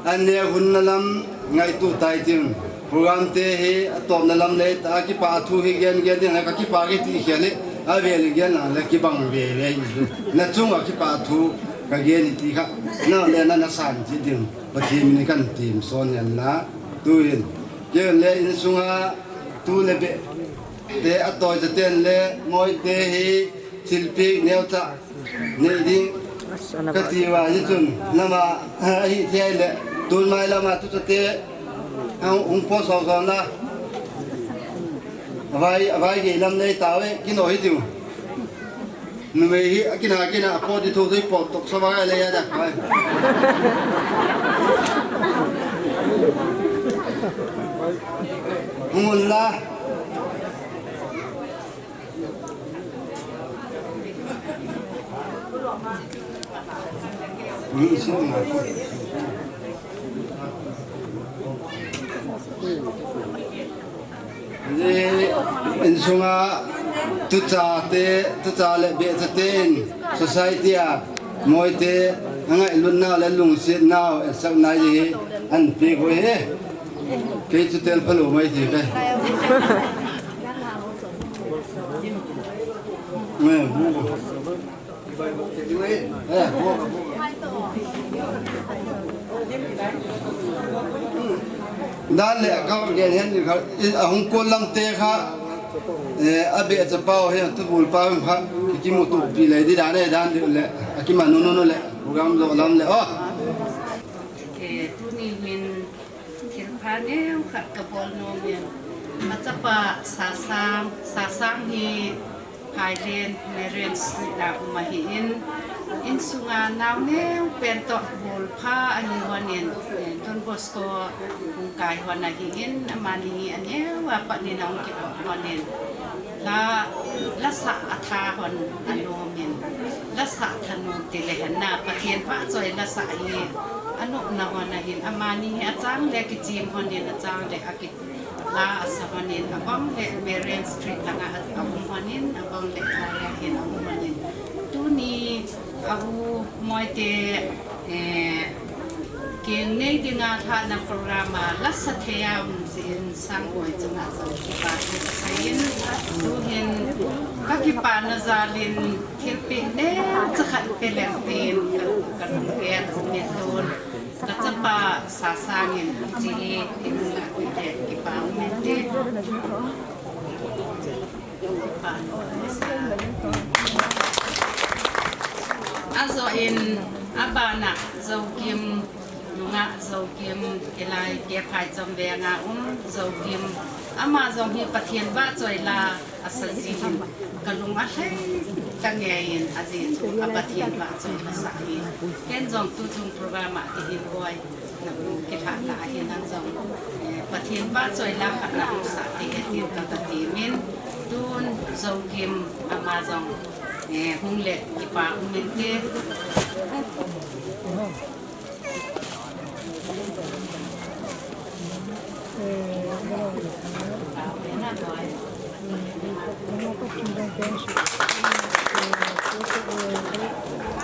An ne hun na lam ngai tu tai tin. Program te hi a tawpna lam le ta ki pa thu hi gen gen ding ka ki pa ki ti khia le. A ve le gen na le ki bang ve ve. Na chunga ki pa thu ka gen ni ti kha. Na le na na san ji ding. Pathen min kan tim son yan la. Tu hin. Ken le insunga tu le be te a toi te ten le moi te hi thilpi neo cha nei ding ka ti wa hi chun lama a hi thei le tun mai lama tu cha te hung po so so na vai vai ge lam nei ta ve ki no hi tiu. Numei hi, a kina, a kina, a pot di thu thu pot tok sa ba le ya da. Vai. Hung un la. Ni si ma. Insunga tucha te, tucha le becha te in society a moi te a ngailutna le lungsetna etsak nai hi an pe ko he. Kei chu tel pha lo mai ti kai. Dan le ka gen hen ni kha, a hung kol lam te kha, eh, a be cha pau he, tu bul pau kha, ki mu tu pi le di dan le, dan le, a ki ma nu nu le, program lo lam le, oh. Eh, tuni hin Thil pha neo khat ka bol nom in. Machapa Sasang, Sasang hi Thailand, Marian Street a um ahi in. Insunga nau neo pen toh bol pha ahi hon in, eh, Don Bosco hung kai hon ahi in, amani hi aneo a pat in ahung kibol hon in. La, la sa a tha hon a nom in. La sa thanom ti le hen na, Pathen pha choi la sa hi. Anopna hon ahin, amani hi achang le kichem hon in, achang le aki la asa hon in, abang le Marian Street langa a, aum hon in, abang le a le hin aum hon in. Tuni a u Moite, eh, keng nei dinga lhahna program a lasa thei a um jeh in Sangoi chunga jong kipa thu kasei in, tuhin kakipana jal in thilpeh neocha khat pe leng tin ka, kalunggel um in tun. Kachapa Sasang in hiche hi eihung lahpeh le kipa um inte. Ajoh in abana Joukim, nungah Joukim, hilai Kephaicham venga um Joukim, ama jong hi Pathen vahchoi la asa jin, kalung alhai tange in, ajeh chu a Pathen vahchoi la sa hi. Ken jong tuchung program a kihin boi, na u kilhah ta ahi nang jong, eh, Pathen vahchoi la khat na hung sah tei e tin ka, ka temin, tun Joukim ama jong, eh, hung le kipa um inte.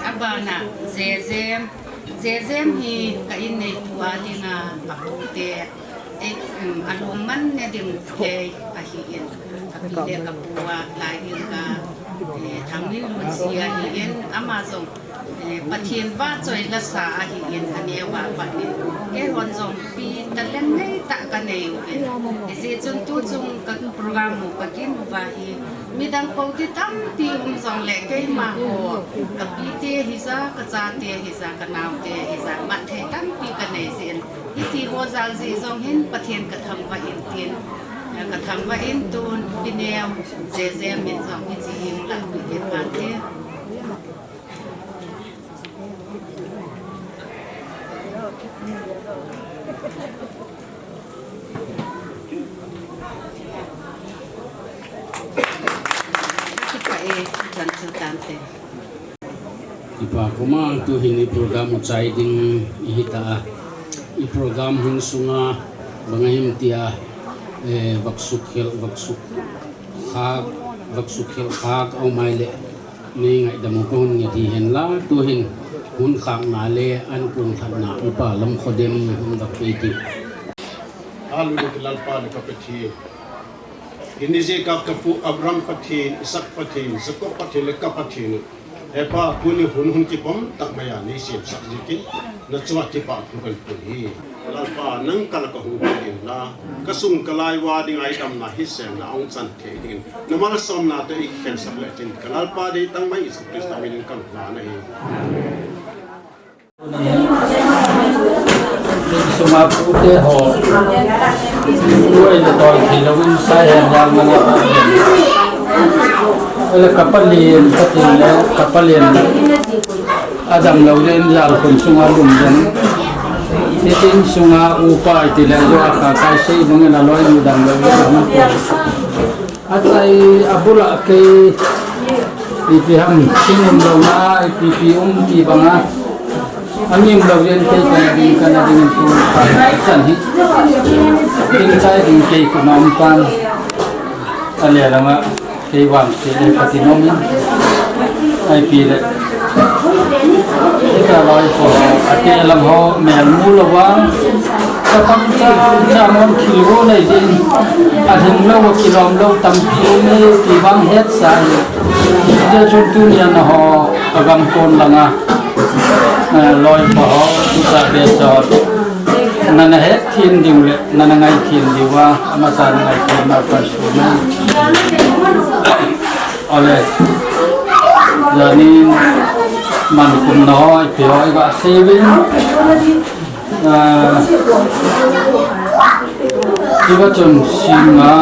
Abana, Jejem, Jejem hi ka in neipu a dinga apu te, eh, um, alungman ne ding thei ahin, kapi le kapu a lai in ka, eh, Thangminlun ji ahin, ama jong Eh, Pathen vahchoi la sa ahin, aneo a pat in. Keihon jong pi talent nei tah kanei uvin. Hijeh chun tuchung ka program u ka gin uva hi, midang kouti tampi um jongle keima ho, kapi te hija, kachate hija, kanaote hija, mat thei tampi kanei jeh in. Hiti ho jal jeh jong hin Pathen kathangvah in tin, eh, kathangvah in tun, Pineo Jejem in jong hiche hi hung lahpeh kit pante. Kipa e, chan chu tante. Kipa kuma tuhin i program u chai ding ihi ta a. I program hin sunga bang ahim tia, eh, vaksuk khel, vaksuk khak, vaksuk khel khak aum ahile. Nei ngaidam u kahung nget hihen la, tuhin hun khakna le ankong lhatna upa Lamkhodem hung vak pei ti. Hallelujah, Lalpa le ka Pathen. Kini jeh ka, ka pu Abraham Pathen, Isaac Pathen, Jacob Pathen le ka Pathen. He Pa, tuni hun hun kipom tak mai a nei semsak jeh in, na chunga kipah thu kan pun hi. Lalpa, nang ka la ka hung pui in la, ka sung ka lai uva dinga i damna hi semna hung chan thei dingin. Na malsomna toh i khensak le chin ka Lalpa dei tangmai Jesu Christa min in kan la na hi. Sunga pute ho. Ui le toi thei lo in sai hen jal mana. Ele kapalen, katin le kapalen. Adam lo le in jal kun sunga lum den. Nitin sunga upa iti le jo aka kai sei bang in aloi nu dam lo le. Achai abula kei ipi ham, thing um lou na, ipi pi um ti banga. Angim lou len kei kana ding, kana ding tu ka san hi. Ding chai ding kei kana um tan. Ale lama kei vang se le kati nom in. Ai pi le. Eka loi ko, ate lam ho, mel mu lo vang. Ka tam cha, cha mon thil vo nei din. A hing lo, kilom lo, tampi um e, ti vang het sa e. Hijeh chun tunia na ho, ka gam kon langa. Eh, loi pa ho, tu cha be cha ho. Na na het thin diu le, na na ngai thin diu a, ama cha na ngai thin na kan su na. Ole. Jani man kum na ho, ipi ho, iva saving. Ah, iva chun singa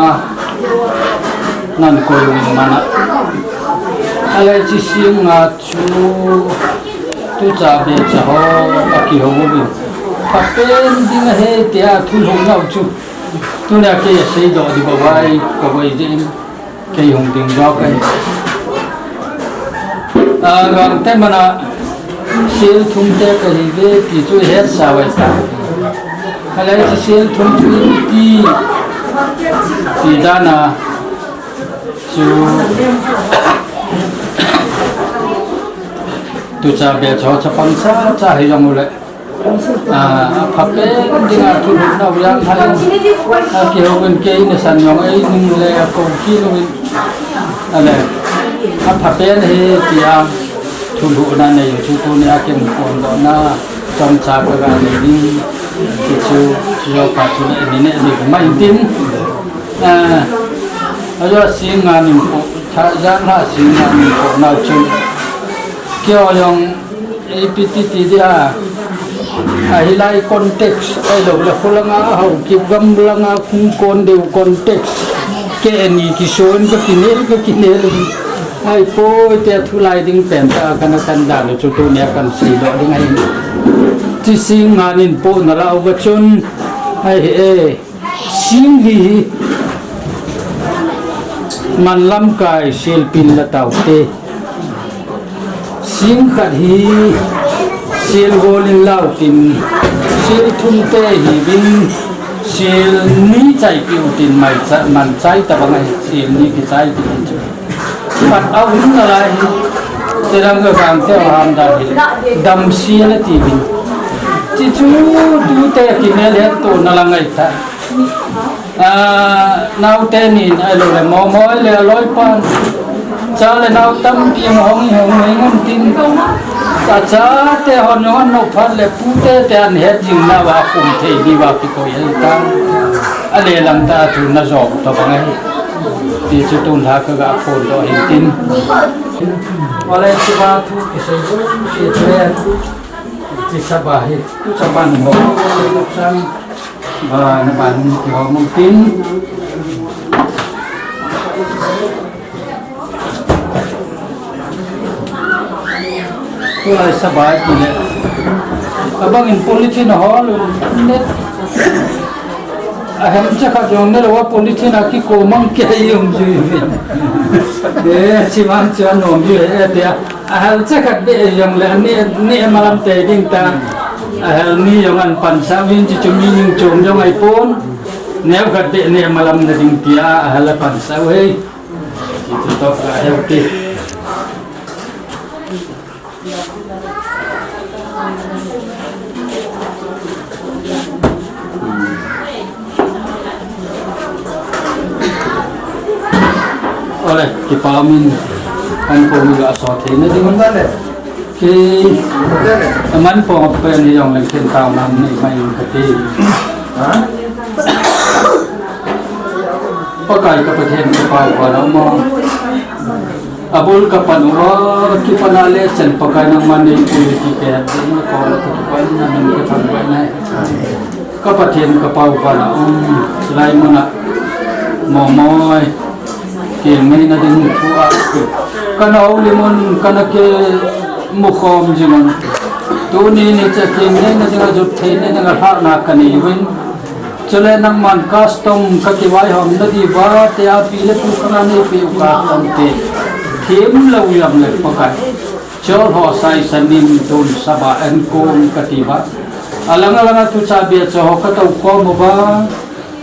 nan koi mana. Ale chi singa chu tu cha be cha ho a kiho uvin. Ka pen ding ahi tia thu hung nau chu. Tunia kei asei doh di bou vai ka vai din. Kei hung ding doh kai. Ah, Gangte mana, Sel thum te kahi ve ti chu hetsau ahi ta. Ahile chu sel thum chu iti ti dan a chu tucha bia chu chapang chacha hi jong ule. A, apha pen dinga thulhuhna u jang thang. Akihou in kei nasan jong eining le akou kit uvin. Ahile, apha pen hi tia thulhuhna nei u chu tunia kin phondohna chomcha kaga nei ding. Ti chu, chu jong pa chu nei, nei, nei, nei, mai tin. A, ajo sing nga nin po, tha, jang la sing nga nin po nau chu. Kio jong Ipi ti ti dia, ahilai context, ahilou le kholanga, Haokip gam langa hung kon diu context. Keini kisun ka kinel, ka kinel. Ahipoi tia thulai ding pen ta kana kan dan u chu tunia kan seidoh ding ahi. Chi sing nga nin po nala uva chun. Ahi e. Sing li hi man lamkai sel pin la taute. Sing khat hi sel gol in lau tin, sel thum te hi vin, sel ni chai piu tin mai cha, man chai ta bang ahi, sel ni kichai piu tin chu. Khat a um nalai hi, te dang ka gang te ham da hi, dam sel a ti vin. Chi chu tute kinel het to na la ngai ta. A, naote nin ahilou le, Momoi le aloipan. Cha le nao tampi hung hung hung hung tin. Achate hon hon nophat le pute te an het jing nauva khum thei diuva kikoi ahi ta. Alelang ta chu na jong to bang ahi. Ti chu tun lha kaga phondoh hin tin. Ole chuba thu kisei jong se. Ti saba hi, tu saba ni ho. Ba, na ba ni ki ho mong tin. Tu lai saba ti le. Abang in polythene ho lu ne. Ahem cha khat jong ne lo polythene a kikou mang kei um ju ve. Eh, chi mang cha nom ju e tia. Ahal cha khat be jong le, ne, ne malam te ding ta. Ahal ni jong an pansah uvin chi chu mi ning chom jong ahi pon. Neo khat be ne malam na ding tia, ahal a pansah u hi. Chi chu to ka heu ti. Ole, kipa min an ko mi ga so the na ding. Ki aman po pe ni jong le kin tao nam ni mai ka ti. Ha? Pakai ka Pathen ka pau pa na mo. Abul ka pan uva, ka kipan a le chen Pakai nangman nei pui ti te, na ko la ka kipan na min ka thang bai nai. Ka Pathen ka pau pa na um, silai muna, Momoi, keng nei na ding thu a. Kana houlim un, kana kimu khom jing un. Tuni ni cha keng nei na ding a jut thei nei na ding a lhahna ka nei uvin. Chule nangman custom ka kivaihom na diuva, te a pi le pu ka nga nei piu custom te. Thim lou jam le Pakai. Chol ho sai sanin tun saba en kong ka ti uva. Alang alang a tu cha bia cho ho ka tou kom uva.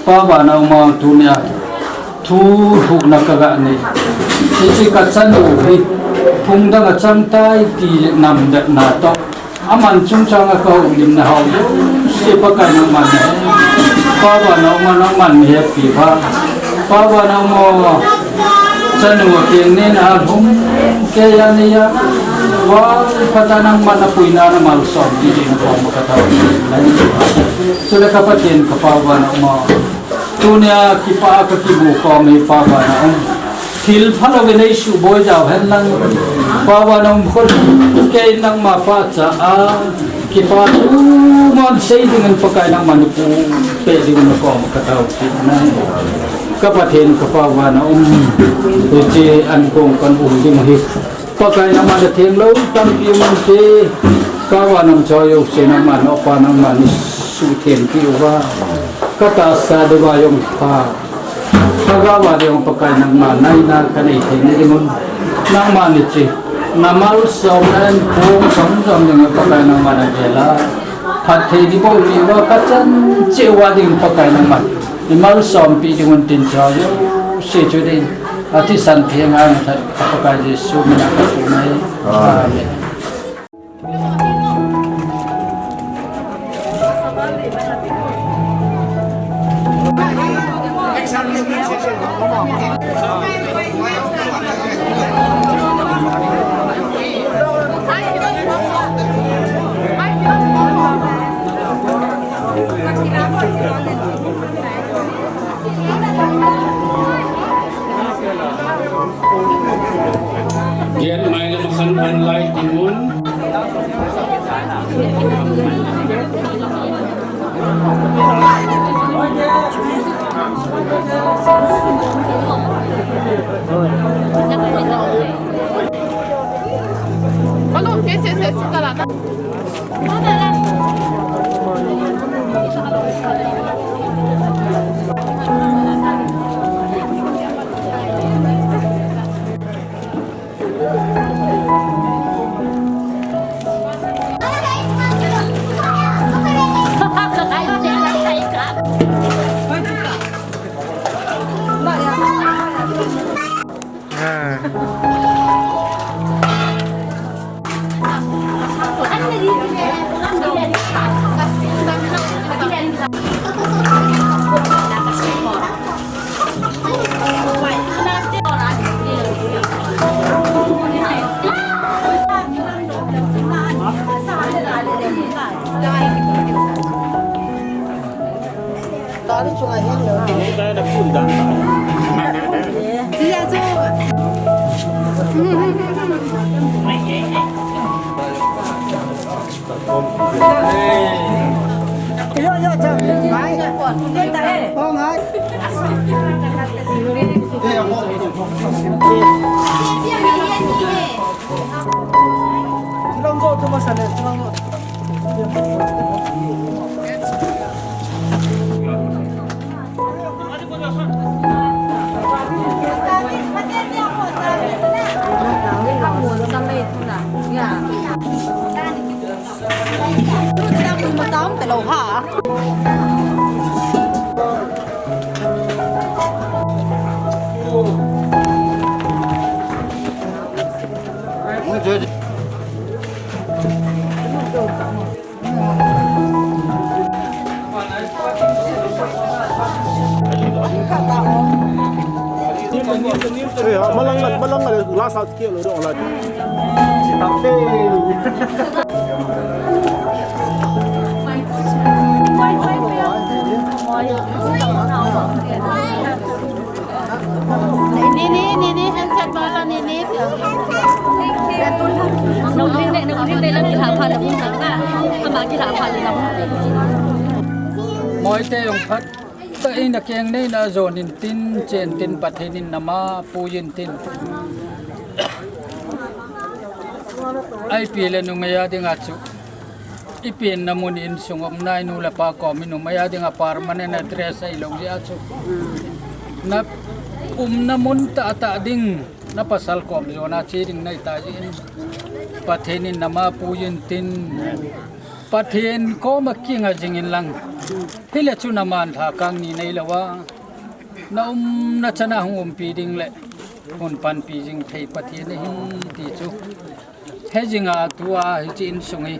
Pa vana uma tunia. Thu hu na ka ga nei. Hichi ka chanu hi. Phung dang a chang tai ti nam det na to. Aman chungchang a ka houlimna hou jouse Pakai nangman nahe. Pa vana uma nangman nahepi uva. Pa vana uma chanu a keng nei na lhum kei a nei a. Vangphat a nangman a puina na malsom ti ding kom ka tao. Chule ka Pathen ka Pa vana uma. Tunia kipa ka kimu kom hi Pa vana um. Thil phalou ve nei suboi jao hen lang. Pa vana um khol kei nangma pa cha a. Kipa thu man sei ding in Pakai nangman pu pe ding na kom ka tao ti na. Ka Pathen ka Pa vana um. Hichi an kong kan um ding hi. Pakai nangman a theng lou tampi um te. Ka vana um cho jouse nangman, o Pa nangman suthenpi uva. Ka tahsa deuva jong pha. Ka gava jong Pakai nangman naina ka nei thei na ding un. Nangman hichi. Na malsomna in pung som som ding Pakai nangman a gel a. Phatthei di bou ni va ka chan cheh uva ding Pakai nangman. I malsompi ding un tin chao jouse chu ding. Athisan theng a na that Pakai Jesu min a ka thum ahi. Amen. Amen. Gate mai lam khan an lai tin un. Hello, yes, yes, yes, Eh, malang, malang, last house kilo dong la. Nini, nini, handset bala, nini. Nungding le, nungding le, lang kilha pha le, nungding le, ama kilha pha le, nungding le. Moite jong phat, ta in a keng nei na jon in tin, chen tin, Pathen in nama pui in tin. Ai pi le nungai a ding a chu. I penna mun insung um nai nu le pa kom in um a dinga permanent address ahilou jeh a chu. Na umna mun tah tah ding na pasal kom jona che ding nai ta jeh in Pathen in nama pui in tin Pathen koma kinga jing in lang. Hile chu na man lha kang ni nei lou a. Na umna chana hung umpi ding le hun panpi jing thei Pathen ahi ti chu. He jinga tua hiche insung hi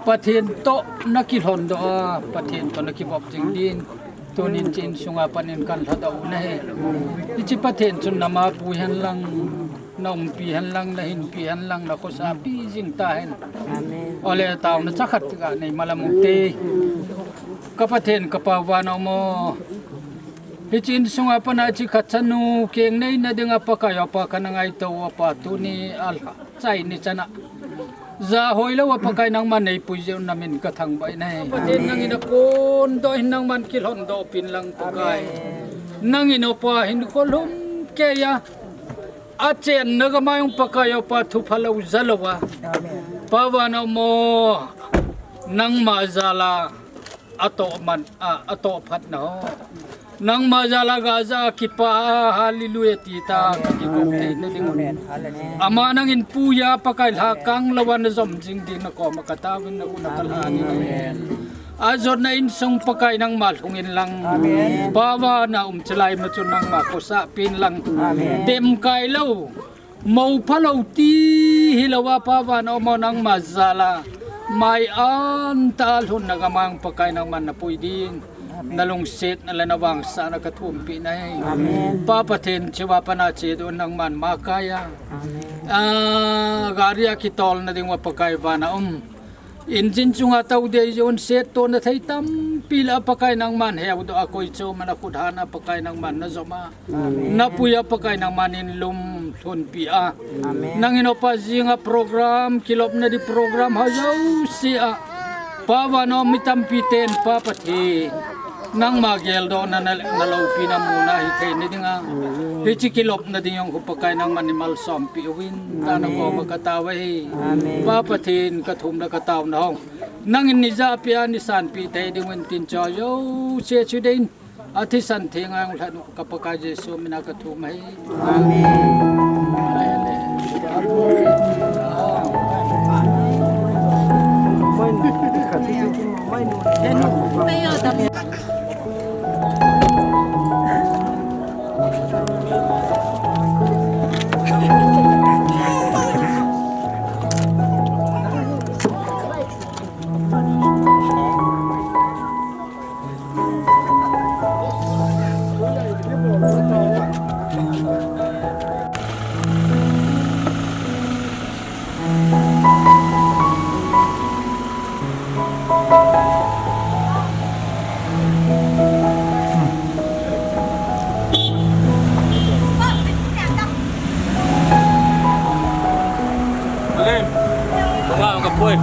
Pathen toh na kilhon doh a, Pathen toh na kivop jing din. Tunin hiche insunga panin kan lhadoh u nahi. Hiche Pathen chun nama pui hen lang, na umpi hen lang, na hinpi hen lang, na khosa pi jing ta hen. Amen. Ole taona chakhat ka nei malam u te. Ka Pathen ka Pa vana um o. Hiche insunga pana hiche khat chanu keng nei na dinga Pakai o Pa kana ngaito u a Pa tuni alha. Chai ni chana. Jahoi lou a Pakai nangman nei pui jeh un na min ka thangvah in ahi. Pathen nangin a kondoh in nangman kilhondoh pin lang Pakai. Nangin o Pa hin kholhum kei a. A chenna gam a jong Pakai o Pa thu phalou ja lou a. Pa vana um o nangma jal a. A toh man, a, a toh phatna ho. Nangma jal a gaja kipa a, hallelujah ti ta, kakikop thei nading. Ama nangin puiya Pakai lhakang lou a najom jing ding nakoma kataovin, nakona kalhan in. Ajotna insung Pakai nangma lhungin lang. Pavana um chalai ma chu nangma khosah pin lang. Demkai lou. Mophalou ti hilou a Pavana um nangma jal a. Mai anta lhunna gamang Pakai nangman napui ding. Nalungsetna le navangsahna kathumpeh nahi. Pa Pathen, chua pana chedoh nangman makai a. A, gari a kitolna ding uva Pakai vana um. Engine chunga tou dei jon settohna thei tampi la Pakai nangman heudoh a, koi chom ana khut hana Pakai nangman najom a. Napui a Pakai nangman in lum lhunpi a. Nangin opa jinga program, kilopna di program ho jouse a. Pavana um mi tampi ten Pa Pathen. Nangma geldohna na, naloupina muna hithei nadinga. Hiche kilopna ding jong khu Pakai nangman in malsompeh uvin. Tana koma katao ahi. Pa Pathen kathumna kataona ho. Nangin neijahpeh a neisanpeh tei ding uvin tin cho jouse chu deiyin. Athisan theng a hung lhat u ka Pakai Jesu mina kathum ahi. Amen. Alin? Tunga ang kapoy.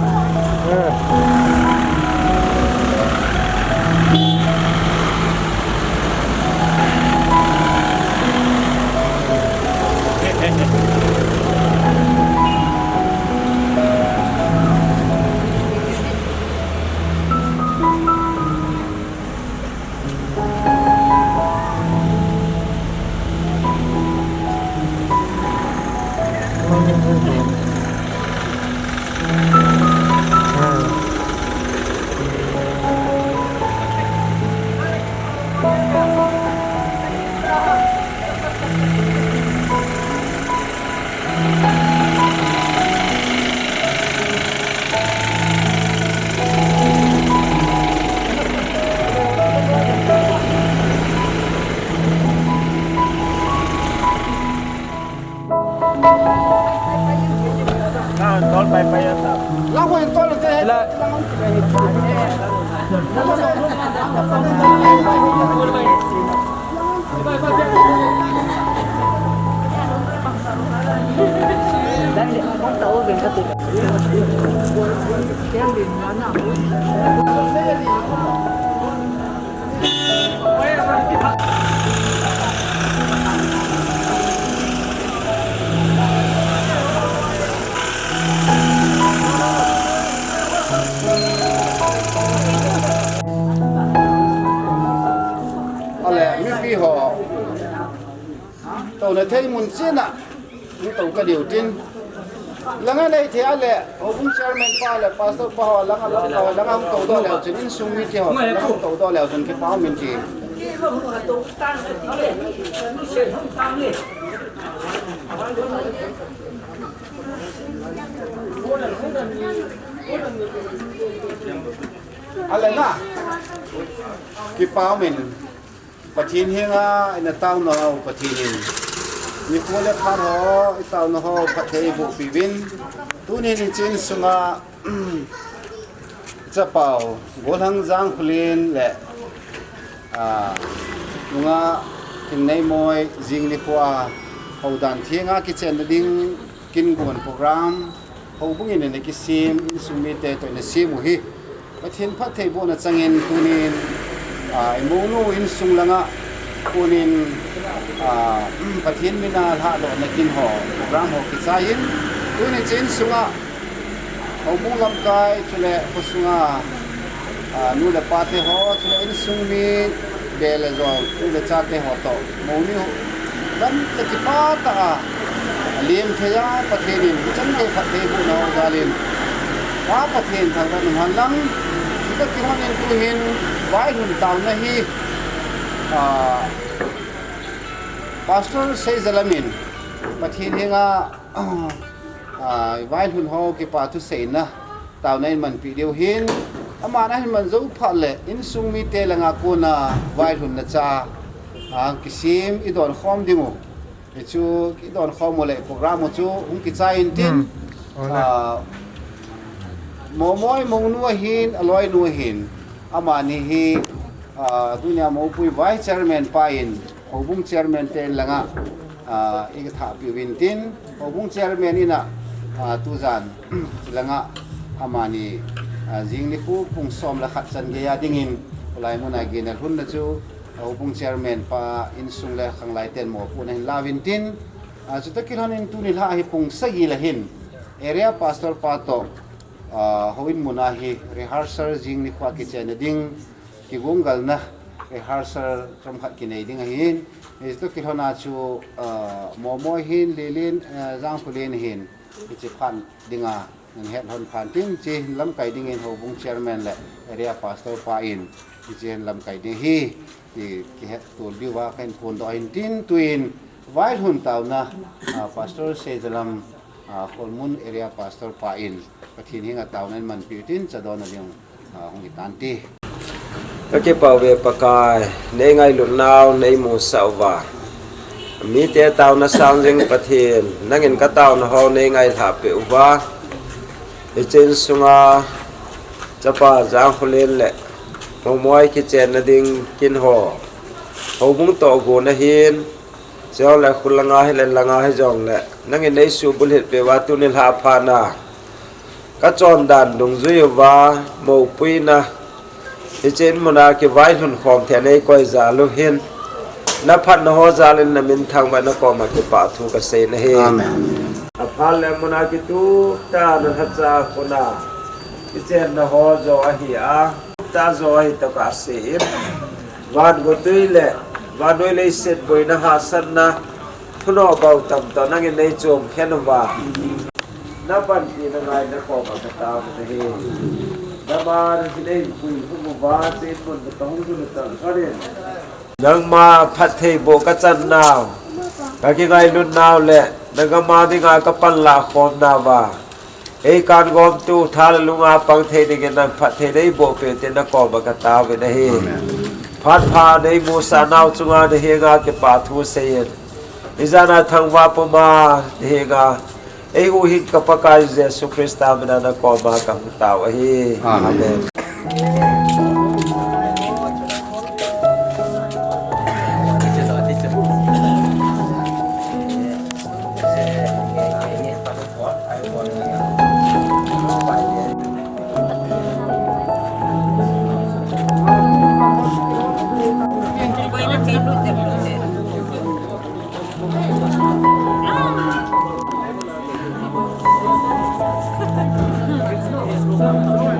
Ale, mipi ho. Touna thei mun china. Tou kadiu tin. Langa nei thei ale, houbung chairman pa le, pastor pa ho, langa, langa, langa hung toudoh leu chun, insung mite ho, langa hung toudoh leu chun, kipa um in ti. Ale na, kipa um in. Pathen henga ina taona ho Pathen in nikho le phat ho, i taona ho phatthei boh piuvin. Tunin hiche insunga chapau Golhang Jangkholen le, a, nunga Thingneimawi jing nikho a houdan thenga kichenna ding kin gon program. Houbung in ana kisem, insung mite toh ana sem u hi Pathen phattheibohna changin tunin, a, i mounu insung langa tunin, a, Pathen mina lhadohna kin ho, program ho kichai in, tunin hiche insunga houbung lamkai chule khosunga, a, nu le pate ho chule insung mi Te le jong, u le chate ho toh, moni ho, dam le kipah tah a, lim thei a, Pathen in, chan gei phattheibohna ho jal in, Pa Pathen thangvah in um hen lang, hitia kilhon in tu hin, vaihom taona hi, ah, Pastor Seijalam in, Pathen henga, ah, vaihom ho kipa thuseina, taona in manpi diu hin, aman ahin man jou phat le, insung mite langa kona vaihomna cha, ah, kisem i don khom ding u. Hichu i don khom u le program u chu hung kichai intin, Hmm. Hola. ah, Momoi Mongnu ahin, aloinu ahin, amani hi, ah, tunia Mopui Vice Chairman pa in, Houbung Chairman te langa, ah, i kathahpeh uvin tin, Houbung Chairman in a, ah, tujan, langa, amani, ah, jing nikho pung som le khat chan geiya dingin, khulai muna gin alhunna chu, Houbung Chairman pa insung le khanglai ten mopohna ahin la uvin tin, ah, chutoh kilhon in tuni lha hi pung sagi le hin, Area Pastor pa toh, ah, houin muna hi rehearsal jing nikho kichenna ding, kigonggalna rehearsal chomkhat kinei ding ahin, hichu kilhon a chu, ah, Momoi hin, Lilin, ah, Jangkholen hin, hiche phat dinga, nang het lhon phat tin, hiche hin lamkai dingin Houbung Chairman le Area Pastor pa in, hiche hin lamkai ding hi, hi kihet tol diuva kahin phondoh ahin tin, tuin vaihom taona, ah, Pastor Seijalam, ah, Kholmun Area Pastor pa in, Pathen henga taona in manpi utin, chadon na ding, ah, hung hitante. Kakipah uve Pakai, nei ngailutnau, nei musah uva. Mite taona sang jing Pathen, nangin kataona ho nei ngailhah peh uva. Hiche insunga, chapa Jangkholen le, Momoi kichenna ding kin ho. Houbung toh gona hin, Chule khulanga hile langa hijongle, nangin nei subulhit peh uva tuni lha phat na. Kachon dan dungjui uva, mopohna. Hiche in muna kivaihom khom thei nei koi jal u hin. Naphatna ho jal in namin thangvah na koma kipah thu kasei nahi. Amen. Aphat le muna kitup tah a nalhacha kona. Kichenna ho jo ahi a. Tah jo ahi toh kasei in. Van gotwi le, vannoi leiset boina hahsatna, thunoh bou tam toh nangin nei chom khen uva. Napanpina ngai na koma katao nahi. Nangma nahin eipui hung uva, chen mun katong dun u tan kanin. Nangma phattheiboh kachan nau, kakingailun nau le, nangma dinga kapanlah khom nauva. Eikan gomtu tha le lunga pang thei dingin nang phatthei neiboh peh u tin nakoma katao uvin ahi. Amen. Phat pha neimusah nau chunga nahenga kipah thu seiyin. Hijat a thangvah puma nahenga. Eihuhhing ka Pakai Jesu Christa mina nakoma kahung tao ahi. Amen. Amen.